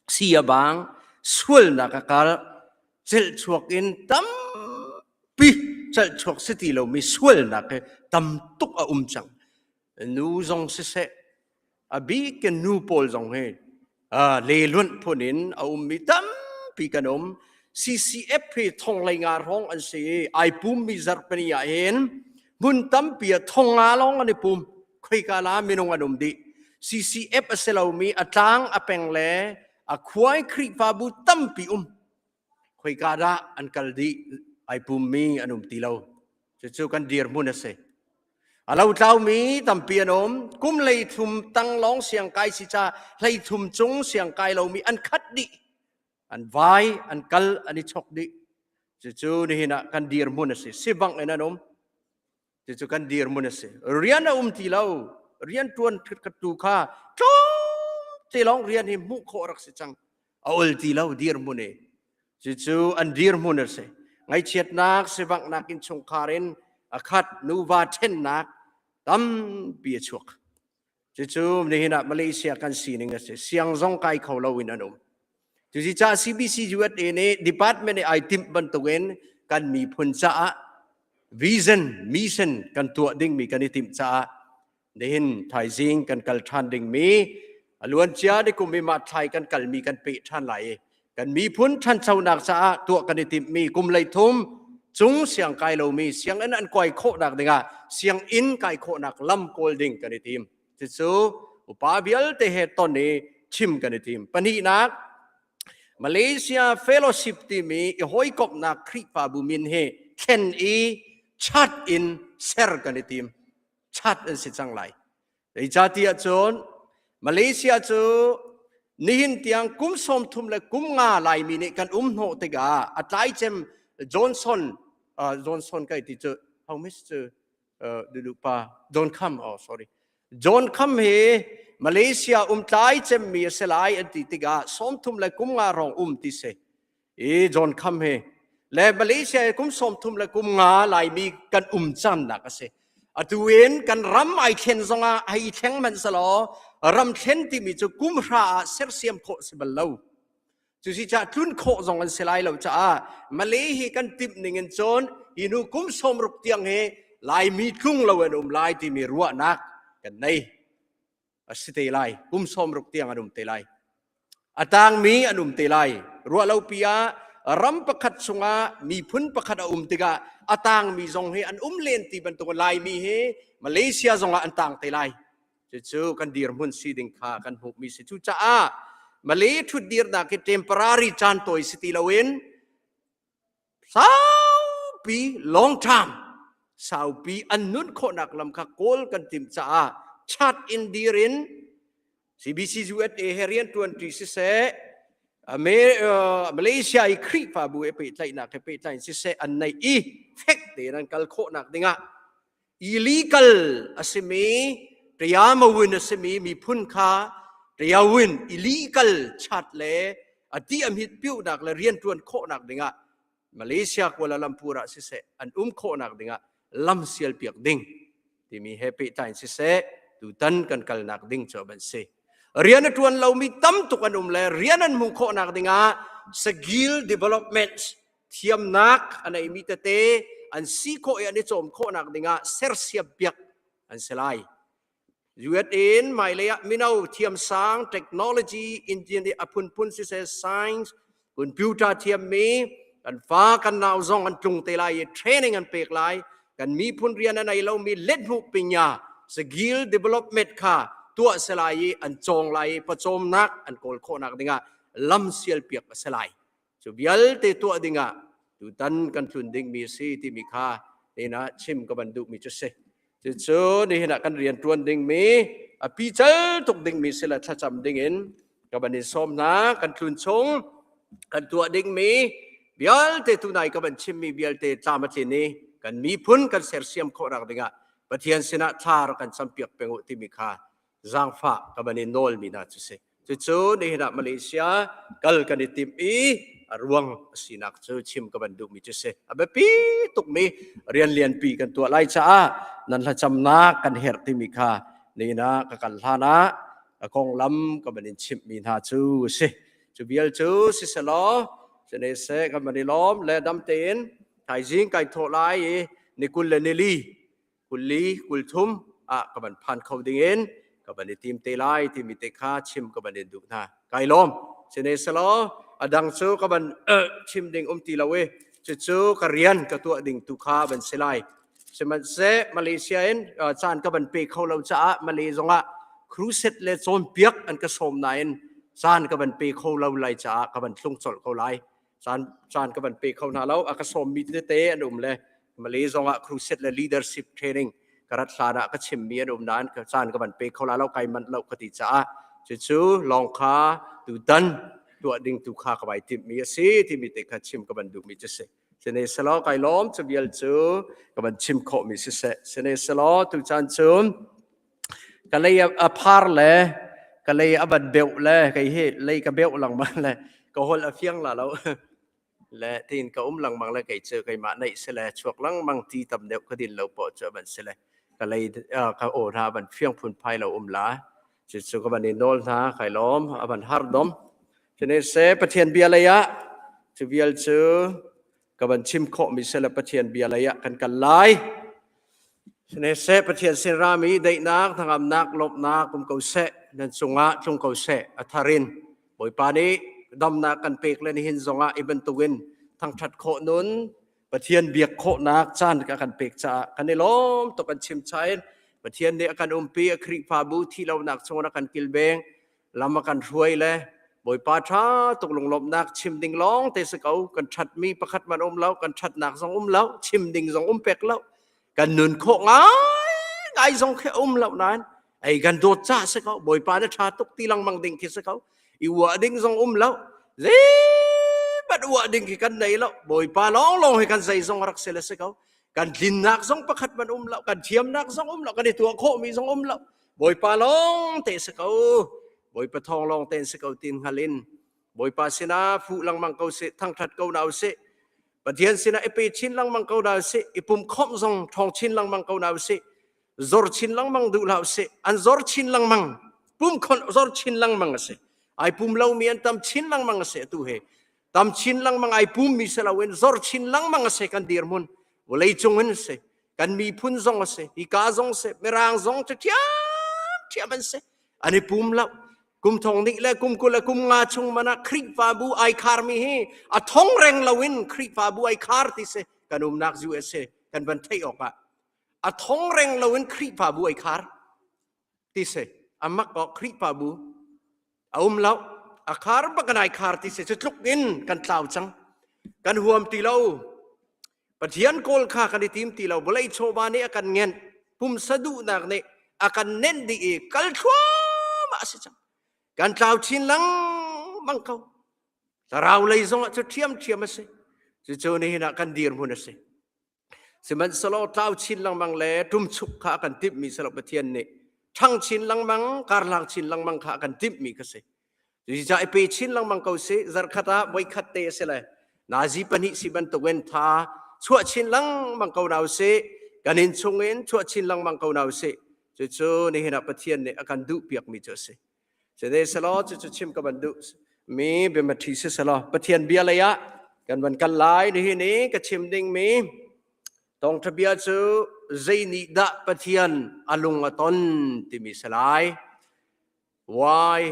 Si a bang, sualnak a kal, celhchuak in tam pi celhchuak si ti lomi sualnak hi tam tuk a um cang. Nu zong siseh, a bik in nu pawl zong hi leluanh phun in a ummi tampi kan um. CCF hi thong lei nga hrawng an si i ai pummi zarhpini ah hin hmun tampi ah thong nga lawng an i pum. Khoika la minung an um dih. CCF a si lomi a tlang a peng le a khuai Khrihfabu tampi um. Khoika dah an kal dih ai pummi an um ti lo. Cucu kan dirhmun a si. A lo tlaumi tampi an um. Kum 30 tang lawng siangkai si ca 30 cung siangkai lomi an khat dih. An vai, an kal, an i chok dih. Cucu nihin ah kan dirhmun a si. Sivangh in an um. Cucu kan dirhmun a si. Rian a um ti lo. Rian ṭuan tu kha tlawm te lawng rian hi hmuh khawh rak si cang. A ol ti lo dirhmun i. Cucu an dirhmun a si. Ngaihchiatnak, sivanghnak innchungkhar in a khat nuva ṭhennak tampi a chuak. Cucu nihin ah Malaysia kan sining a si. Siang zong kai kho lo in an um. Cuci caah CBC USA nih department nih ai timh bantukin kan miphun caah vision, mission kan tuah dingmi kan i timh caah nihin thaizing kan kal ṭhan dingmi a luancia ni kum i mah thlai kan kalmi kan peh ṭhan lai i kan miphun ṭhanchonak caah tuah kan i timhmi kum 30 cung siang kai lomi sianginn an kuai khawhnak dingah sianginn kai khawhnak lam kawl ding kan i tim. Cucu upa vialte he ton i chim kan i tim. Pahnihnak, Malaysia Fellowship timi i hawikomhnak Khrihfabu min hi thlen i chat in ser kan i tim. Chat an si cang lai. Zeicahtiah cun Malaysia cu nihin tiang kum 30 le kum nga Laimi nih kan um hnawh tikah a tlai cem Johnson uh, Johnson kai ti cu how much cu uh, dudu pa John Kham oh sorry John Kham hi Malaysia um tlai cemmi a si lai an ti tikah 30 le kum nga rong um ti si i John Kham hi le Malaysia i kum 30 le kum nga Laimi kan um cannak a si. Atu in kan ram ai thlen zongah hei thleng hmanh selaw ram thlen timi cu kum hra ah sersiam khawh si bal lo. Cusi caah tlun khawh zong an si lai lo caah Malay hi kan timh ning in cun hi hnu kum 60 tiang hi Laimi tlung lo an um lai timi ruahnak kan nei. A si te lai. Kum 60 tiang an um te lai. A tangmi an um te lai. Ruah lo pi ah ram pakhat chungah miphun pakhat a um tikah a tangmi zong hi an um len ti bantuk Laimi hi Malaysia zongah an tang te lai. Cucu kan dirhmun si ding kha kan hmuhmi si. Cucaah Malay ṭhutdirnak hi temporary caan tawi si ti loin saupi long term saupi an nun khawhnak lam kha kawl kan timh caah chat in dir in CBC USA he rian ṭuanṭi siseh Malaysia i Khrihfabu he pehtlaihnak he pehtlaih siseh an neih i fek tein an kal khawhnak dingah illegal a simi Tayamawin a simi miphun kha Tayawin illegal chat le a ti a hmit piuhnak le rianṭuan khawhnak dingah Malaysia Kuala Lumpur ah siseh an um khawhnak dingah lam sial piak ding timi he pehtlai in siseh tutan kan kalnak ding cu ban si. Rian a ṭuan lomi tam tuk an um le rian an hmuh khawhnak dingah skill development thiamnak a neimi tete an si khawh i an i cawm khawhnak dingah sersiam piak an si lai. UN in hmailei ah mino thiamsang technology engineer a phunphun siseh science computer thiammi kan fa kan nau zong an tlung te lai i training an pek lai kan miphun rian a nei lomi lethmuh pinya skill development kha tuah se lai i an cawng lai i pawcawmnak an kawl khawhnak dingah lam sial piak a si lai. Cu vialte tuah dingah tutan kan tlun dingmi a si timi kha nihin ah chim ka van duhmi cu si. Cucu nihin ah kan rian ṭuan dingmi a pical tuk dingmi si le thlacam dingin ka van in sawm hna. Kan tlun chung kan tuah dingmi vialte tunai ka van chimmi vialte tlam a tlin i kan miphun kan sersiam khawhnak dingah Pathian sinah thla rak kan campiak peng u timi kha zaangfah ka van in nawlmi hna cu si. Cucu nihin ah Malaysia kal kan i timh i a ruang a sinak cu chim ka van duhmi cu si. A biapi tukmi rian lianpi kan tuah lai caah nan hlacamnak kan herh timi kha nihin ah ka kal hlan ah a konglam ka van in chimhmi hna cu a si. Cu vial cu siselaw sine kan van i lawm le dam tein thaizing kai thawh lai i ni 20 le nili 20 30 ah ka van phan kho ding in ka van i tim te lai timi te kha chim ka van in duh hna. Kai lawm. Sine selaw a dang cu ka van chim ding um ti lo i cucu ka rian ka tuah ding tu kha van si lai. Sihmanhseh Malaysia in caan ka van pe kho lo caah Malay zongah crusade le cawnpiak an ka sawm nain caan ka van pe kho lo lai caah ka van tlung colh ko lai. Caan caan ka van pe kho hna lo. A ka sawmmi tete an um le Malay zongah crusade le leadership training ka rat hlan ah ka chimmi an um nain caan ka van pe kho la lo kai manh lo ka ti caah cucu lawng kha tutan tuah ding tu kha ka vai timhmi a si timi te kha chim ka van duhmi cu si. Sine selaw kai lawm cu vial cu ka van chim khawhmi siseh. Sine selaw tu caan cu ka lei a phar le ka lei a van beuh le kei hi lei ka beuh lengmang le ka holh a fiang la lo. Le tiin ka um lengmang le kei cu keimah neih si le chuak lengmang ti tam deuh ka din lo poh cu van si le ka lei ka aw hna van fiang phunphai lo um la cucu ka van i nawl hna kai lawm a van har dom cune se Pathian bia lei ah cu vial cu ka van chim khawh mi se le Pathian bia lei ah kan kal lai Sine seh Pathian sin rami daihnak, hnangamnak, lawmhnak um ko seh, nan cungah tlung ko seh, a thar in Bawipa nih damnak kan pek le nihin zongah i bantukin thangṭhat khawh nun, Pathian biak khawhnak caan ka kan pek caah kan i lawm tuk kan chim chain Pathian nih a kan umpi a Khrihfabu thi lonak chungin a kan kilveng lam a kan hruai le Bawipa ṭha tuk lunglawmhnak chim ding lawng te si ko kan ṭhatmi pakhat man um lo kan ṭhatnak zong um lo chim ding zong um pek lo kan nun khawh ngai ngai zong khi um lo nain ei kan dawt ca si ko Bawipa na ṭha tuk ti lengmang ding khi si ko i uah ding zong um lo zeibat uah ding khi kan nei lo Bawipa lawng lawng hi kan zei zong rak si le si ko kan tlinnak zong pakhat man um lo kan thiamnak zong um lo kan i tuah khawhmi zong um lo Bawipa lawng te si ko Bawipa thawng lawng tein si ko tin hngal in Bawipa sinah fuh lengmang ko sih thangṭhat ko na usih Pathian sinah i pe chin lengmang ko hna usih i pum khawmh zong ṭhawng chin lengmang ko hna usih zor chin lengmang duh hlah usih an zor chin lengmang pum khawmh zor chin lengmang a si ai pum lomi an tam chin lengmang a si atu he tam chin lengmang ai pummi si loin zor chin lengmang a si kan dirhmun vawlei cung in a si kan miphun zong a si hika zong si mirang zong cu ṭhiamṭhiam an si an i pum lo. Kum thong nih le kum 20 le kum nga chung man ah Khrihfabu ai kharmi hi a thong reng loin Khrihfabu ai khar ti si kan umnak USA kan van theih awk ah a thong reng loin Khrihfabu ai khar ti si a mak awk Khrihfabu a um lo a khar bak kan ai khar ti si cu tluk in kan tlau cang kan huam ti lo Pathian kawl kha kan i tim ti lo vawlei chawva nih a kan ngenh pumsa duhnak nih a kan nenh dih i kal thluahmah a si cang kan tlau chin lengmang ko thlarau lei zong ah cu ṭhiamṭhiam a si cucu nihin ah kan dirhmun a si sihmanhsehlaw tlau chin lengmang le ṭumchuk kha a kan timhmi si lo Pathian nih ṭhang chin lengmang karhlang chin lengmang kha a kan timhmi kha si Cucaah i pe chin lengmang ko sih. Zarkhat ah voikhat te a si le nazi pahnih si bantukin tha chuah chin lengmang ko hna usih. Kan inn chungin chuah chin lengmang ko hna usih. Cucu nihin ah Pathian nih a kan duhpiakmi cu a si. Sihmanhsehlaw cucu chim ka van duh mi biamaṭhi si selaw Pathian bia lei ah kan van kal lai. Nihin i ka chim dingmi thawngṭha bia cu zei nih dah Pathian a lung a ton timi si lai. Why?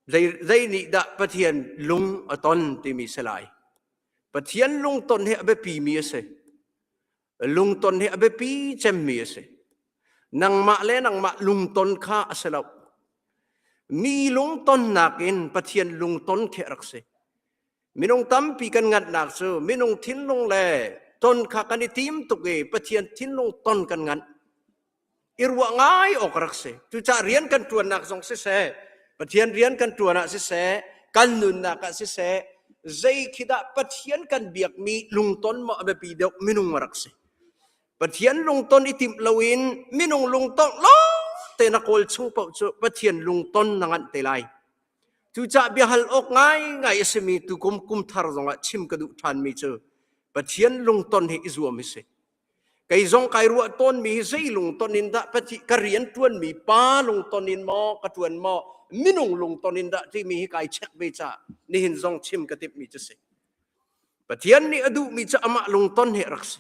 Zei, zei nih dah Pathian lung a ton timi si lai. Pathian lungton hi a biapi mi a si. Lungton hi a biapi cemmi a si. Nangmah le nangmah lungton kha a si lo. Mi lungtonnak in Pathian lungton khi a rak si. Minung tampi kan nganhnak cu minung thinlung le ton kha kan i tim tuk i Pathian thinlung ton kan nganh. I ruah ngai awk a rak si. Cucaah rian kan ṭuannak zong siseh, Pathian rian kan ṭuan ah siseh, kan nunnak ah siseh, zei khi dah Pathian kan biakmi lungton maw a biapi deuh minung a rak si. Pathian lungton i timh loin minung lungton lawng te na kawl chung paoh cu Pathian lungton na nganh te lai. Cucaah biahal awk ngaingai a simi tukum kum thar zongah chim ka duh ṭhanmi cu Pathian lungton hi i zuam hi si. Kei zong kai ruah tawnmi hi zei lungton in dah Pathian ka rian ṭuanmi pa lungton in maw ka ṭuan maw minung lungton in dah timi hi kai check ve caah nihin zong chim ka timhmi cu si. Pathian nih a duhmi cu amah lungton hi a rak si.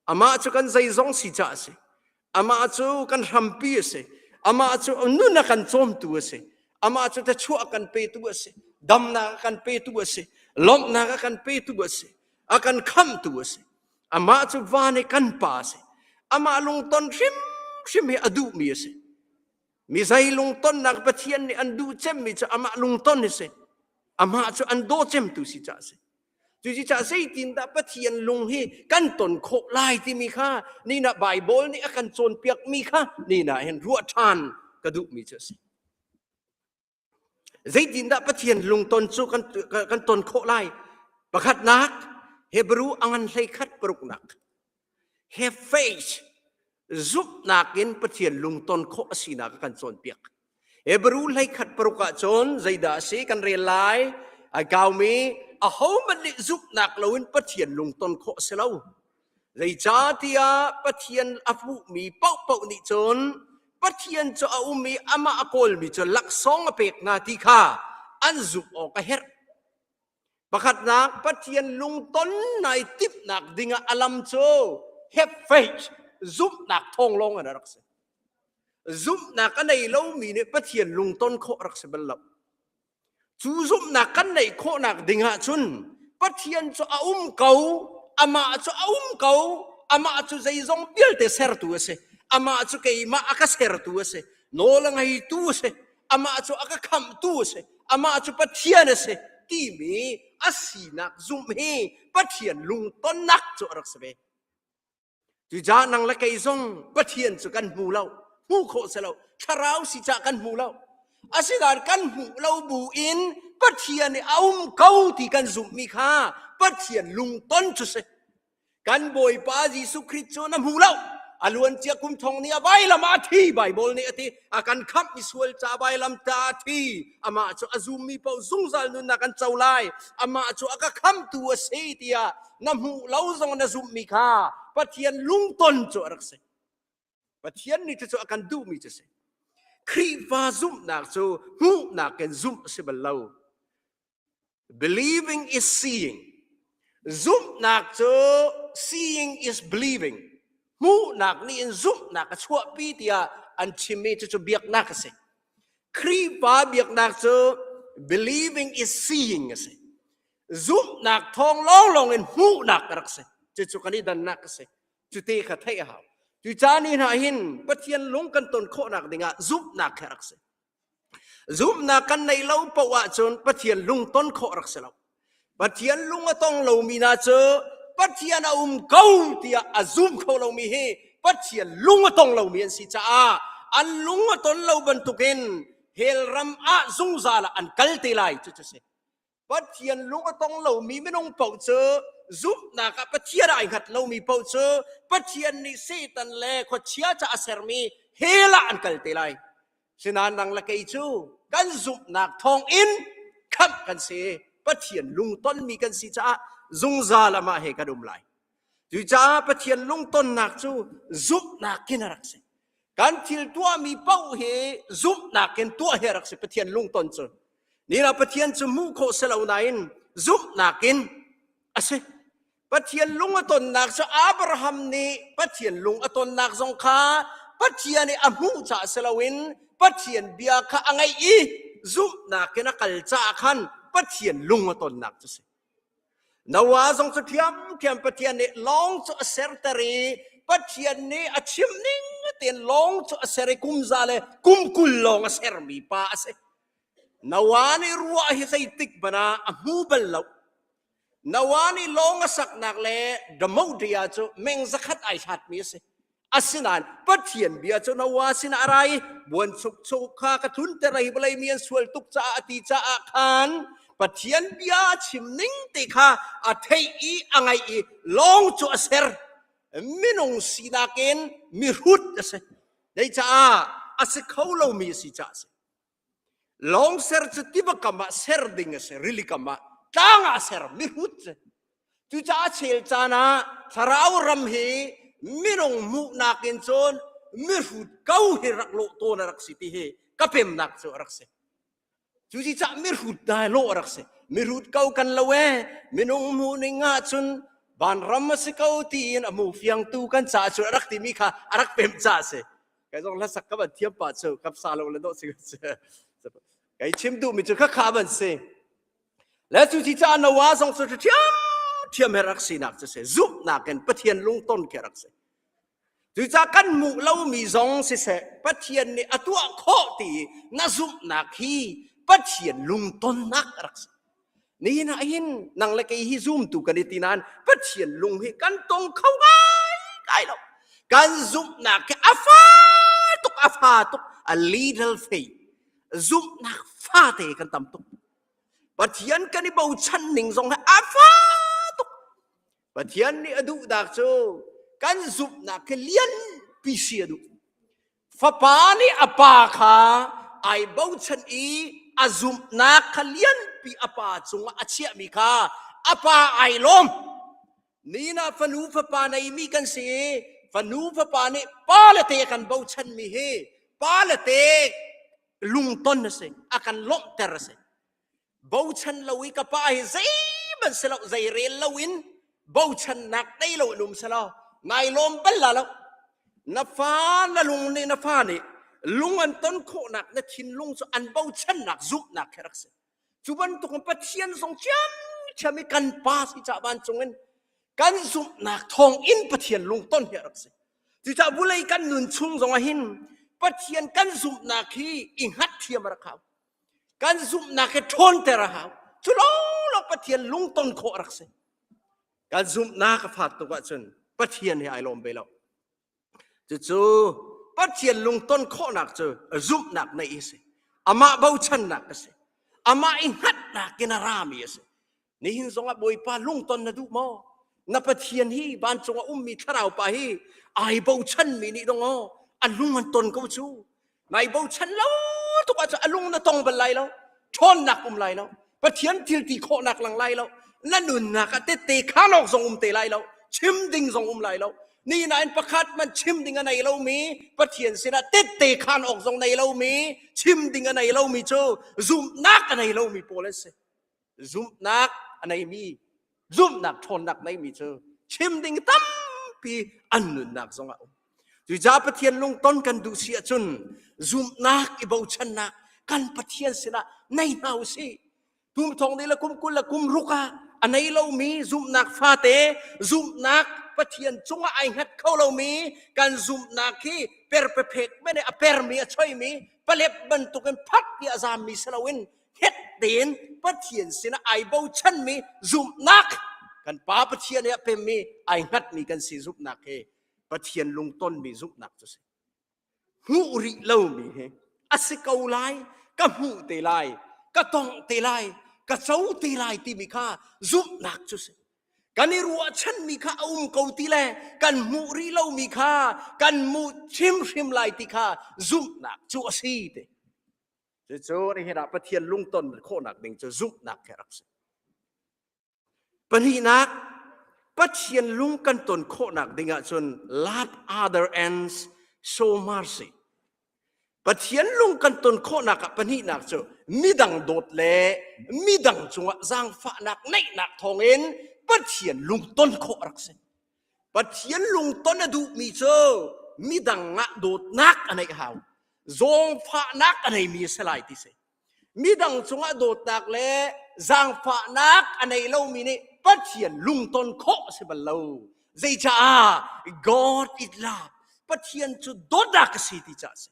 Amah cu kan zeizong si caah a si. Amah cu kan hrampi a si. Amah cu nun a kan cawmtu a si. Amah cu thluachuah a kan petu a si. Damnak a kan petu a si. Lawmhnak a kan petu a si. A kan khamhtu a si. Amah cu van i kan pa a si. Amah lungton hrimhrim hi a duhmi a si. Mi zei lungtonnak Pathian nih an duh cemmi cu amah lungton hi si. Amah cu an daw cemtu si caah a si. Cucaah zeitindah Pathian lung hi kan ton khawh lai timi kha nina Baibal nih a kan cawnpiakmi kha nina hin ruah ṭhan ka duhmi cu a si. Zeitindah Pathian lungton cu kan, kan ton khawh lai? Pakhatnak, Hebrew a ngan 11 paruknak. Have faith, zumhnak in Pathian lungton khawh a sinak a kan cawnpiak. Hebrew 11 paruk ah cun zeidah a si kan rel lai? Ai kaumi ahohmanh nih zumhnak loin Pathian lungton khawh a si lo. Zeicahtiah Pathian a hmuhmi paohpaoh nih cun Pathian cu a um i amah a kawlmi cu laksawng a pek hna ti kha an zumh awk a herh. Pakhatnak, Pathian lungton nai timhnak dingah a lam cu have faith, zumhnak thawng lawng in a rak si. Zumhnak a nei lomi nih Pathian lungton khawh a rak si bal lo. Cu zumhnak kan neih khawhnak ding ahcun Pathian cu a um ko, amah cu a um ko, amah cu zeizong vialte sertu a si. Amah cu keimah a ka sertu a si. Nawl a ngeitu a si. Amah cu a ka khamhtu a si. Amah cu Pathian a si timi a sinak zumh hi Pathian lungtonnak cu a rak si ve. Cucaah nang le kei zong Pathian cu kan hmu lo, hmuh khawh si lo, thlarau si cah kan hmu lo. Asinain kan hmuh lo bu in Pathian nih a um ko ti kan zumhmi kha Pathian lungton cu si. Kan Bawipa Jesuh Khrih cu na hmu lo. A luancia kum thong nih a vailam ah a thi Baibal nih a ti. A kan khamh i sual ca vailam ta a thi. Amah cu a zummi paoh zungzal nunnak an co lai. Amah cu a ka khamhtu a si tiah na hmuh lo zong na zumhmi kha Pathian lungton cu a rak si. Pathian nih cucu a kan duhmi cu si. Khrihfa zumhnak cu hmuhnak in zumh a si bal lo. Believing is seeing. Zumhnak cu seeing is believing. Hmuhnak nih in zumhnak a chuahpi tiah an chimmi cucu biaknak a si. Khrihfa biaknak cu believing is seeing a si. Zumhnak thawng lawnglawng in hmuhnak a rak si. Cucu kan i dannak a si. Cute kha theih a hau. Cucaah ni hna hin Pathian lung kan ton khawhnak dingah zumhnak kha rak si. Zumhnak kan neih lo paoh ahcun Pathian lung ton khawh rak si lo. Pathian lung a tong lomi hna cu Pathian a um ko tiah a zum kho lomi hi Pathian lung a tong lomi an si caah an lung a ton lo bantukin hell ram ah zungzal ah an kal te lai cu cu si. Pathian lung a tong lomi minung paoh cu zumhnak ah Pathian ai hngat lomi paoh cu Pathian nih Satan le khuachia ca a sermi hell ah an kal te lai. Sinain nang le kei cu kan zumhnak thawng in khamh kan si. Pathian lungtonmi kan si caah zungzal amah he kan um lai. Cucaah Pathian lungtonnak cu zumhnak in a rak si. Kan thil tuahmi paoh hi zumhnak in tuah hi a rak si Pathian lungton cu. Nina Pathian cu hmuh khawh si lo nain zumhnak in a si. Pathian lung a tonnak cu Abraham nih Pathian lung a tonnak zong kha Pathian i a hmuh caah si loin Pathian bia kha a ngaih i zumhnak in a kal caah khan Pathian lung a tonnak cu si. Noah zong cu ṭhiamṭhiam Pathian nih lawng cu a serter i Pathian nih a chim ning tein lawng cu a ser i kum za le kum 20 lawng a sermi pa a si. Noah nih ruah hi zeitik hmanh ah a hmu bal lo. Noah nih lawng a saknak le Damodia cu meng zakhat ai hlatmi a si. Asinain Pathian bia cu Noah sinah a ra i buanchukcho kha ka tlunter hi vawlei mi an sual tuk caah a ti caah khan Pathian bia a chim ning te kha a theih i a ngaih i lawng cu a ser. Minung sinak in mihrut a si. Zeicah a si kho lomi a si caah a si. Lawng ser cu tiva kam ah ser ding a si, rili kam ah tlang ah ser mihrut si. Cucaah chel caan ah thlarau ram hi minung hmuhnak in cun mihrut ko hi rak lawh tawn a rak si ti hi ka pemnak cu a rak si. Cuci cah mihrut dai lawh a rak si. Mihrut ko kan lo ee, minung hmuh ning ah cun vanram a si ko tiin a hmu fiangtu kan caah cun a rak timi kha a rak pem caah a si. Kai zong hlasak ka van thiam pah cu kap sa lo le dawh si kai chim duhmi cu kha kha van si. Le cu ci caah Noah zong cu ṭhiam ṭhiam he rak sinak cu si zumhnak in Pathian lungton khi rak si. Cucaah kan hmuh lomi zong siseh Pathian nih a tuah khawh ti na zumhnak hi Pathian lungtonnak a rak si. Nihin ah hin nang le kei hi zumtu kan i ti nain Pathian lung hi kan tong kho ngai ngai lo. Kan zumhnak hi a fa tuk a fa tuk a little faith zumhnak fate kan tam tuk. Pathian kan i bochan ning zong hi a fa tuk. Pathian nih a duhnak cu kan zumhnak khi lianpi si a duh. Fapa nih a pa kha ai bochan i a zumhnak kha lianpi a pa cungah a chiahmi kha a pa ai lawm. Ni na fanu fapa neimi kan si i fanu fapa nih pa le te kan bochanmi hi pa le te lungton a si, a kan lawmhter a si. Bochan lo i ka pa hi zeihmanh si lo, zei rel lo in bochannak nei lo in um selaw nai lawm bal la lo. Na fa na lung nih na fa nih lung an ton khawhnak na thinlung cu an bochannak zumhnak khi rak si. Cu bantuk in Pathian zong ṭhiamṭhiam i kan pa si cah vancung in kan zumhnak thawng in Pathian lungton hi a rak si. Cucaah vulei kan nun chung zong ah hin Pathian kan zumhnak hi i hngat thiam a rak hau. Kan zumhnak hi ṭhawnter a hau. Cu lawnglawng Pathian lungton khawh a rak si. Kan zumhnak a fat tuk ahcun Pathian he ai lawm ve lo. Cucu Pathian lungton khawhnak cu zumhnak neih a si. Amah bochannak a si. Amah i hngatnak in a rami a si. Nihin zongah Bawipa lungton na duh maw? Na Pathian hi vancung a ummi thlarau pa hi ai bochanmi nih dong aw a lung an ton ko cu. Nai bochan lo tuk ahcun a lung na tong bal lai lo. Ṭhawnnak um lai lo. Pathian thil ti khawhnak lang lai lo. Na nunnak ah tette khan awk zong um te lai lo. Chim ding zong um lai lo. Ni nain pakhat man chim ding a nei lomi Pathian sinah tette khan awk zong nei lomi chim ding a nei lomi cu zumhnak a nei lomi pawl an si. Zumhnak a neimi, zumhnak ṭhawnnak neimi cu chim ding tampi an nunnak zongah um. Cucaah Pathian lungton kan duh si ahcun zumhnak i bochannak, kan Pathian sinah nei hna u sih. Tum thong ni le kum 20 le kum ruk ah a nei lomi zumhnak fate, zumhnak Pathian cungah ai hngat kho lomi kan zumhnak hi perpephek men a permi a choimi palep bantukin phat ti a zammi si loin hnget tein Pathian sinah ai bochanmi zumhnak kan Pa Pathian i a pemmi ai hngatmi kan si zumhnak hi Pathian lungtonmi zumhnak cu si. Hmuh rih lomi hi a si ko lai, ka hmuh te lai, ka tongh te lai, ka co te lai timi kha zumhnak cu si. Kan i ruahchanmi kha a um ko ti le kan hmuh rih lomi kha kan hmuh hrimhrim lai ti kha zumhnak cu a si te. Cucu nihin ah Pathian lungton khawhnak ding cu zumhnak he rak si. Pahnihnak, Pathian lung kan ton khawhnak ding ahcun love other and show mercy. Pathian lung kan ton khawhnak ah pahnihnak cu midang dawt le midang cungah zaangfahnak neihnak thawngin Pathian lung ton khawh a rak si. Pathian lungton a duhmi cu midang ah dawtnak a neih hau. Zawngfahnak a neimi a si lai ti si. Midang cungah dawtnak le zaangfahnak a nei lomi nih Pathian lungton khawh a si bal lo. Zeicaah God is love. Pathian cu dawtnak a si ti caah a si.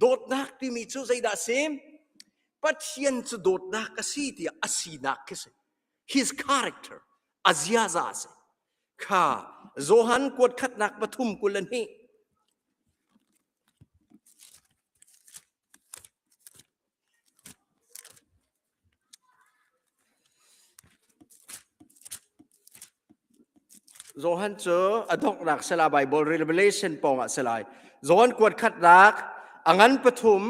Dawtnak timi cu zeidah a si? Pathian cu dawtnak a si tiah a sinak khi si. His character, a ziaza a si. Kha Johan kuat khatnak pathum 22. Johan cu a donghnak sela Bible Revelation pawngah si lai. Johan kuat khatnak a ngan pathum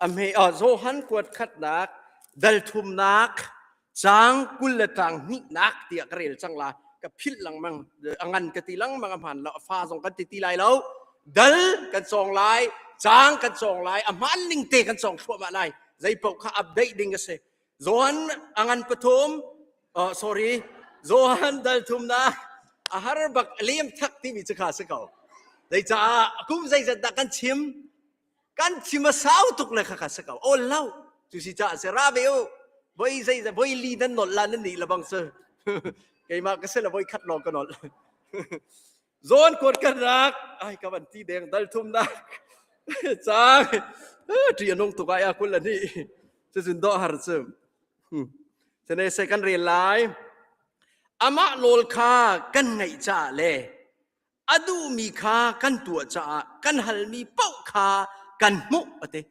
a hme Johan kuat khatnak dal thumnak Caang 20 le caang hnihnak tiah ka rel cang la. Ka philh lengmang, a ngan ka ti lengmang a hmaan lo, a fa zong kan ti ti lai lo. Dal kan cawng lai, caang kan cawng lai, a hmaan ning te kan cawng thluahmah lai. Zei paoh kha update ding a si. Johan a ngan pathum, oh, sorry, Johan dal thumnak a har bak a lem thak timi cu kha si ko. Zeicaah kum zeizat dah kan chim? Kan chim a sau tuk le kha kha si ko. Awl lo. Cu si caah si ra ve u. Voi zei voi li nan nolh la nan nih lebang si. Keimah ka si le voi khat lawng ka nolh. Zawn kuat kan rak ai ka van ti deng dal thum nak cang ṭi a nung tuk ai a kul ani cucun dawh har cu Cune se kan rel lai amah nawl kha kan ngaih caah le a duhmi kha kan tuah caah kan halmi paoh kha kan hmuh a ti.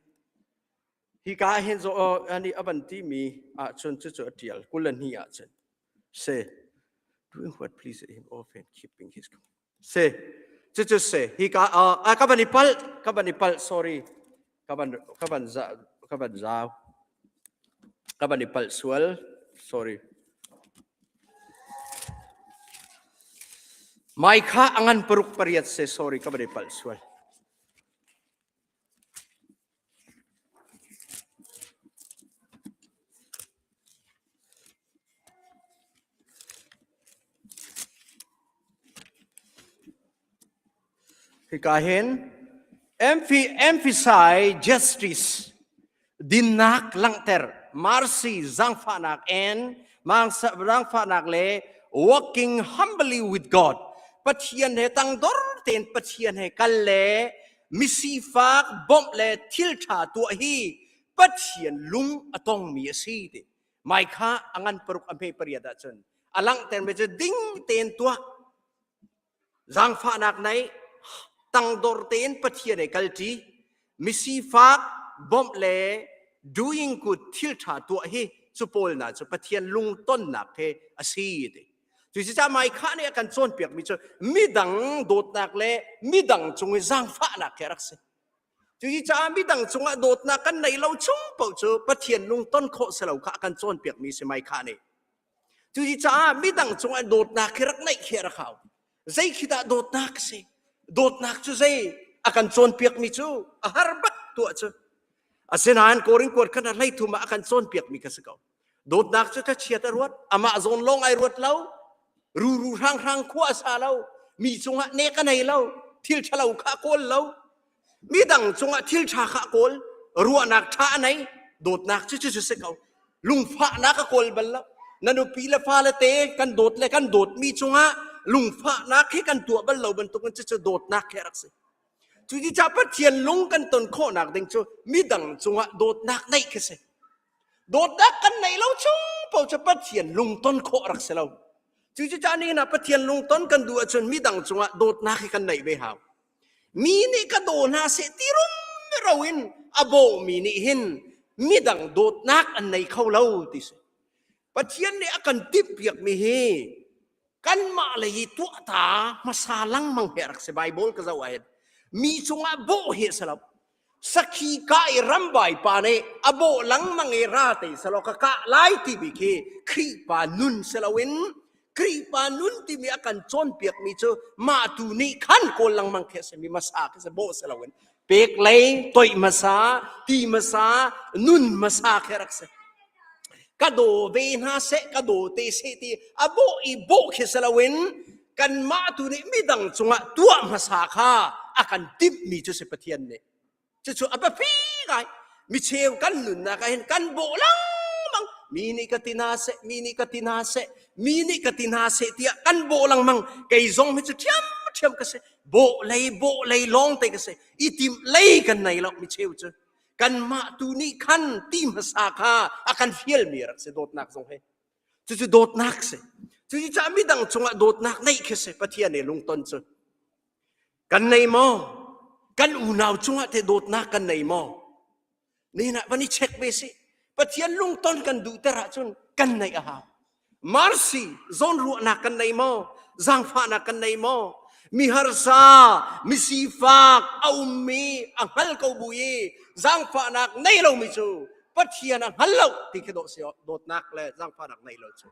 Hika ah hin zo ani a van timi ahcun cucu a ṭial 22 ahcun se doing what pleases him often keeping his se cucu se hika ah ka van i palh ka van i palh sorry ka van ka van za ka van zau ka van i palh sual sorry Mai kha a ngan paruk pariat se sorry ka van i palh sual. Hika hin emphasize justice dinnak langhter mercy zaangfahnak and zaangfahnak le walking humbly with God Pathian he tangdor tein Pathian he kal le misifak bawmh le thil ṭha tuah hi Pathian lung a tongmi a si ti mai kha a ngan paruk a hme pariat ahcun a langhter mi cu ding tein tuah Zaangfahnak nei tangdor tein Pathian he kalṭi, misifak bawmh le doing good thil ṭha tuah hi cu pawl hna cu Pathian lungtonnak he a si ti. Cucaah mai khah nih a kan cawnpiakmi cu midang dawtnak le midang cung i zaangfahnak he a rak si. Cucaah midang cungah dawtnak kan neih lo chung paoh cu Pathian lungton khawh si lo kha a kan cawnpiakmi si mai khah nih. Cucaah midang cungah dawtnak khi rak neih khi a rak hau. Zei khi dah dawtnak a si? Dawtnak cu zei a kan cawnpiakmi cu a har bak tuah cu. Asinain Korin kuat khan a hleithum ah a kan cawnpiakmi kha si ko. Dawtnak cu thlachiat a ruat, amah zawn lawng ai ruat lo, ruru hranghrang khua a sa lo, mi cungah nek a nei lo, thil ṭhalo kha a kawl lo, midang cungah thil ṭha kha a kawl. Ruahnak ṭha a nei. Dawtnak cu cu si ko. Lungfahnak a kawl bal lo. Na nupi le fale te kan dawt le kan dawtmi cungah lungfahnak hi kan tuah bal lo bantukin cucu dawtnak khi a rak si. Cuticah Pathian lung kan ton khawhnak ding cu midang cungah dawtnak neih khi si. Dawtnak kan neih lo chung paoh cu Pathian lungton khawh a rak si lo. Cuticah nihin ah Pathian lungton kan duh ahcun midang cungah dawtnak hi kan neih ve hau. Mi nih ka daw hna seh ti rumro in a bawhmi nih hin midang dawtnak an nei kho lo ti si. Pathian nih a kan timhpiakmi hi kanmah lei i tuah ta hmasa lengmang hi a rak si Bible ka zoh ahhin mi cungah bawh hi a si lo. Sakhi ka i ramvai pa nih a bawh lengmang i ra te selaw ka kah lai timi khi Khrihfa nun si loin Khrihfa nun timi a kan cawnpiakmi cu mah tu nih khan kawl lengmang khi a simi hmasa khi si bawh si loin pek lei toih hmasa ti hmasa nun hmasa khi rak si ka daw ve hna seh ka daw te seh ti a bawh i bawh khi si loin kanmah tu nih midang cungah tuah hmasa kha a kan timhmi cu si Pathian nih Cucu a biapi ngai. Micheu kan nunnak ah hin kan bawh lengmang. Mi nih ka ti hna seh, mi nih ka ti hna seh, mi nih ka ti hna seh tiah kan bawh lengmang. Kei zong hi cu ṭhiamṭhiam ka si. Bawh lei, bawh lei lawng te ka si. I timh lei kan nei lo micheu cu. Kanmah tu nih khan ti hmasa kha a kan fialmi rak si dawtnak zong hi. Cucu dawtnak si. Cucu caah midang cungah dawtnak neih khi si Pathian nih lungton cu. Kan nei maw? Kan unau cungah teh dawtnak kan nei maw? Nihin ah van i check ve si. Pathian lungton kan duhter ahcun kan neih a hau. Mercy, zawnruahnak kan nei maw? Zaangfahnak kan nei maw? Mi harsa, mi sifak a ummi a hngal ko bu i zaangfahnak nei lomi cu Pathian a hngal lo ti khi dawh si dawtnak le zaangfahnak nei lo cu.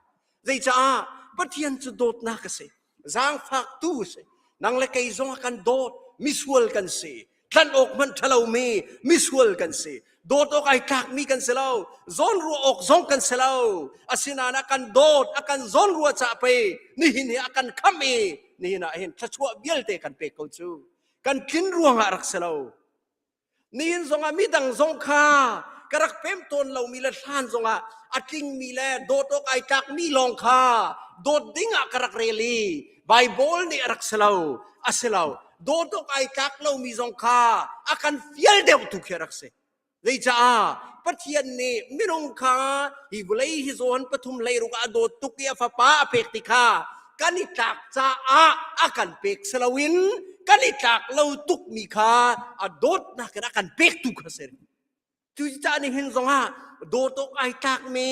Zeicaah Pathian cu dawtnak a si. Zaangfaktu si. Nang le kei zong a kan dawt. Misual kan si. Tlanh awk hmanh ṭhalomi misual kan si. Dawt awk ai tlakmi kan si lo. Zawnruah awk zong kan si lo. Asinain a kan dawt, a kan zawnruah caah pei nihin hi a kan khamh i nihin ah hin thluachuah vialte kan pek ko cu. Kan tlin ruangah rak si lo. Nihin zongah midang zong kha ka rak pem tawn lomi le hlan zongah a tlingmi le dawt awk ai tlakmi lawng kha dawt ding ah ka rak rel i Baibal nih a rak si lo a si lo dawt awk ai tlak lomi zong kha a kan fial deuh tu khi a rak si Zeicaah Pathian nih minung kha hi vawlei hi zawn pathum hleiruk ah a dawt tuk i a fapa a pek ti kha kan i tlak caah a kan pek si loin kan i tlak lo tukmi kha a dawtnak in a kan pek tu kha si. Cucaah nihin zongah dawt awk ai tlakmi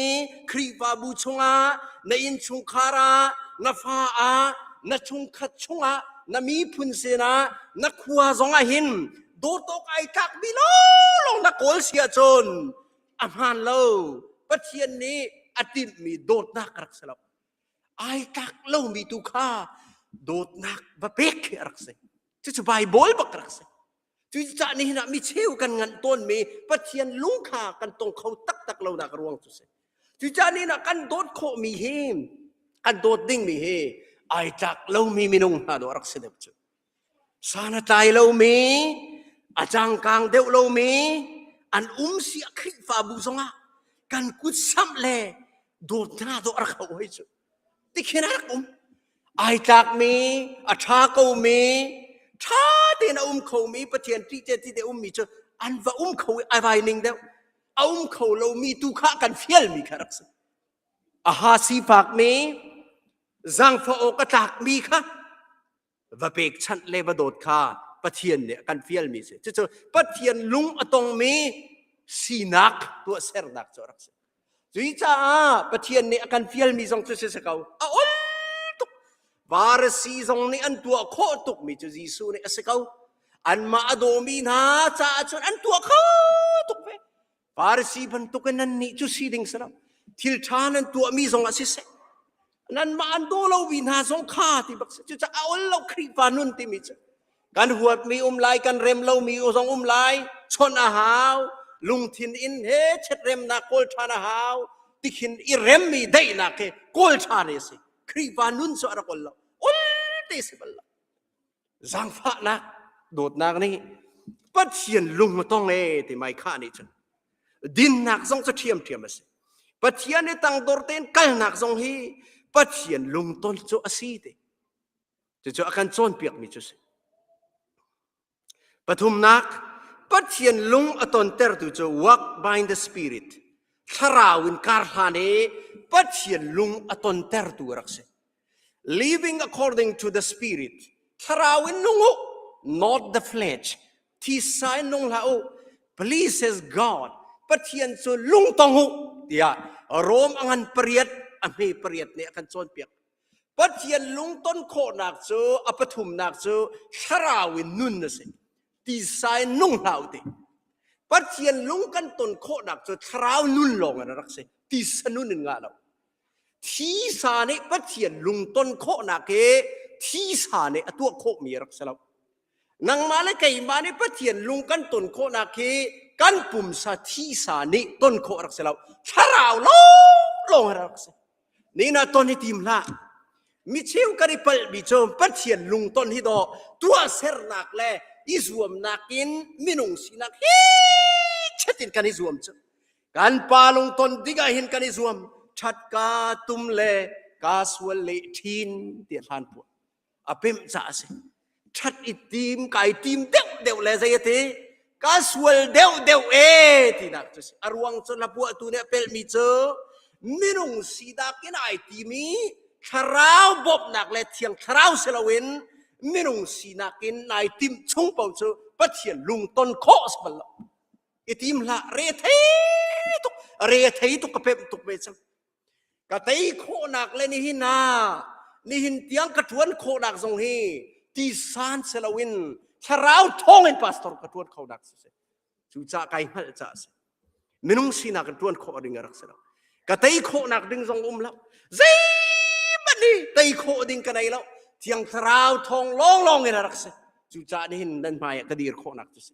Khrihfabu chungah na innchungkhar ah na fa ah na chungkhat chungah na miphun sinah na khua zongah hin dawt awk ai tlakmi lawng na kawl si ahcun a hmaan lo. Pathian nih a timhmi dawtnak rak si lo. Ai tlak lomi tu kha dawtnak va pek khi a rak si. Cucu Baibal bak rak si. Cucaah nihin ah mi cheu kan nganh tawnmi Pathian lung kha kan tong kho taktak lonak ruang cu si. Cucaah nihin ah kan dawt khawhmi hi kan dawt dingmi hi ai tlak lomi minung hna dawh a rak si deuh cu. San a tlai lomi, a cangkang deuh lomi an um si ah Khrihfabu zongah kan kut samh le dawt hna dawh a rak hau hoi cu. Tikhin a rak um. Ai tlakmi, a ṭha komi, ṭha tein a um khomi, Pathian ṭih te ti te ummi cu an va um kho i ai vai ning deuh. A um kho lomi tu kha kan fialmi kha rak si. A ha sifakmi, zaangfah awk a tlakmi kha va pekchanh le va dawt kha Pathian nih a kan fialmi si. Cucu Pathian lung a tongmi sinak tuahsernak cu a rak si. Cuicaah Pathian nih a kan fialmi zong cu si si ko. A ol tuk. Farasi zong nih an tuah khawh tukmi cu Jesuh nih a si ko. Anmah a dawmi hna caah cun an tuah kho tuk ve. Farasi bantukin nannih cu si ding si lo. Thil ṭha nan tuahmi zong ah siseh, nanmah an daw lomi hna zong kha ti bak si. Cucaah a ol lo Khrihfa nun timi cu. Kan huatmi um lai, kan rem lomi zong um lai, chawnh a hau, lungthin in he chet-remnak kawl ṭhan a hau, tikhin i remmi daihnak he kawl ṭhan hi a si. Khrihfa nun cu a rak ol lo. Ol te si bal lo. Zaangfahnak, dawtnak nih. Pathian lung a tong e ti mai kha nih cun dinnak zong cu ṭhiamṭhiam a si. Pathian i tangdor tein kalnak zong hi Pathian lungton cu a si ti. Cucu a kan cawnpiakmi cu si. Pathumnak, Pathian lung a tontertu cu work by the Spirit, thlarau in kar hlan i Pathian lung a tontertu a rak si. Living according to the Spirit, thlarau in nung u, not the flesh, thisa in nung hlah u, pleases God, Pathian cu lungtong u, tiah Rom a ngan pariat, a hme pariat nih a kan cawnpiak. Pathian lungton khawhnak cu a pathumnak cu thlarau in nun a si. Tisa in nung hlah u ti. Pathian lung kan ton khawhnak cu thlarau nun lawng in a rak si. Tisa nun in ngah lo. Thisa nih Pathian lungton khawhnak hi thisa nih a tuah khawhmi a rak si lo. Nangmah le keimah nih Pathian lung kan ton khawhnak hi kan pumsa thisa nih ton khawh a rak si lo. Thlarau lawnglawng a rak si. Nina ton hi tim hlah. Mi cheu kan i palhmi cu Pathian lungton hi dawh tuahsernak le i zuamnak in minung sinak hi chetin kan i zuam cu. Kan pa lungton ding ah hin kan i zuam. Ṭhat ka tum le ka sual le ṭhin ti hlan puah. A pemh caah a si. Ṭhat i tim kai tim deuh deuh le zei a ti ka sual deuh deuh e tinak cu si. A ruang cu hlapuahtu nih a pelhmi cu minung sinak in ai timi thlarau bawmhnak le thiang thlarau si loin minung sinak in nai timh chung paoh cu Pathian lungton khawh a si bal lo. I tim hlah re thei tuk re thei tuk ka pemh tuk ve cang. Ka tei khawhnak le nihin ah nihin tiang ka ṭuan khawhnak zong hi tisan si loin thlarau thawng in pastor ka ṭuan khonak si si. Cucaah kai hngalh caah a si. Minung sinak in ṭuan khawh ding a rak si lo. Ka tei khawhnak ding zong um lo. Zeihmanh hi tei khawh ding ka nei lo. Thiang thlarau thawng lawnglawng in a rak si. Cucaah nihin nan hmai ah ka dir khawhnak cu si.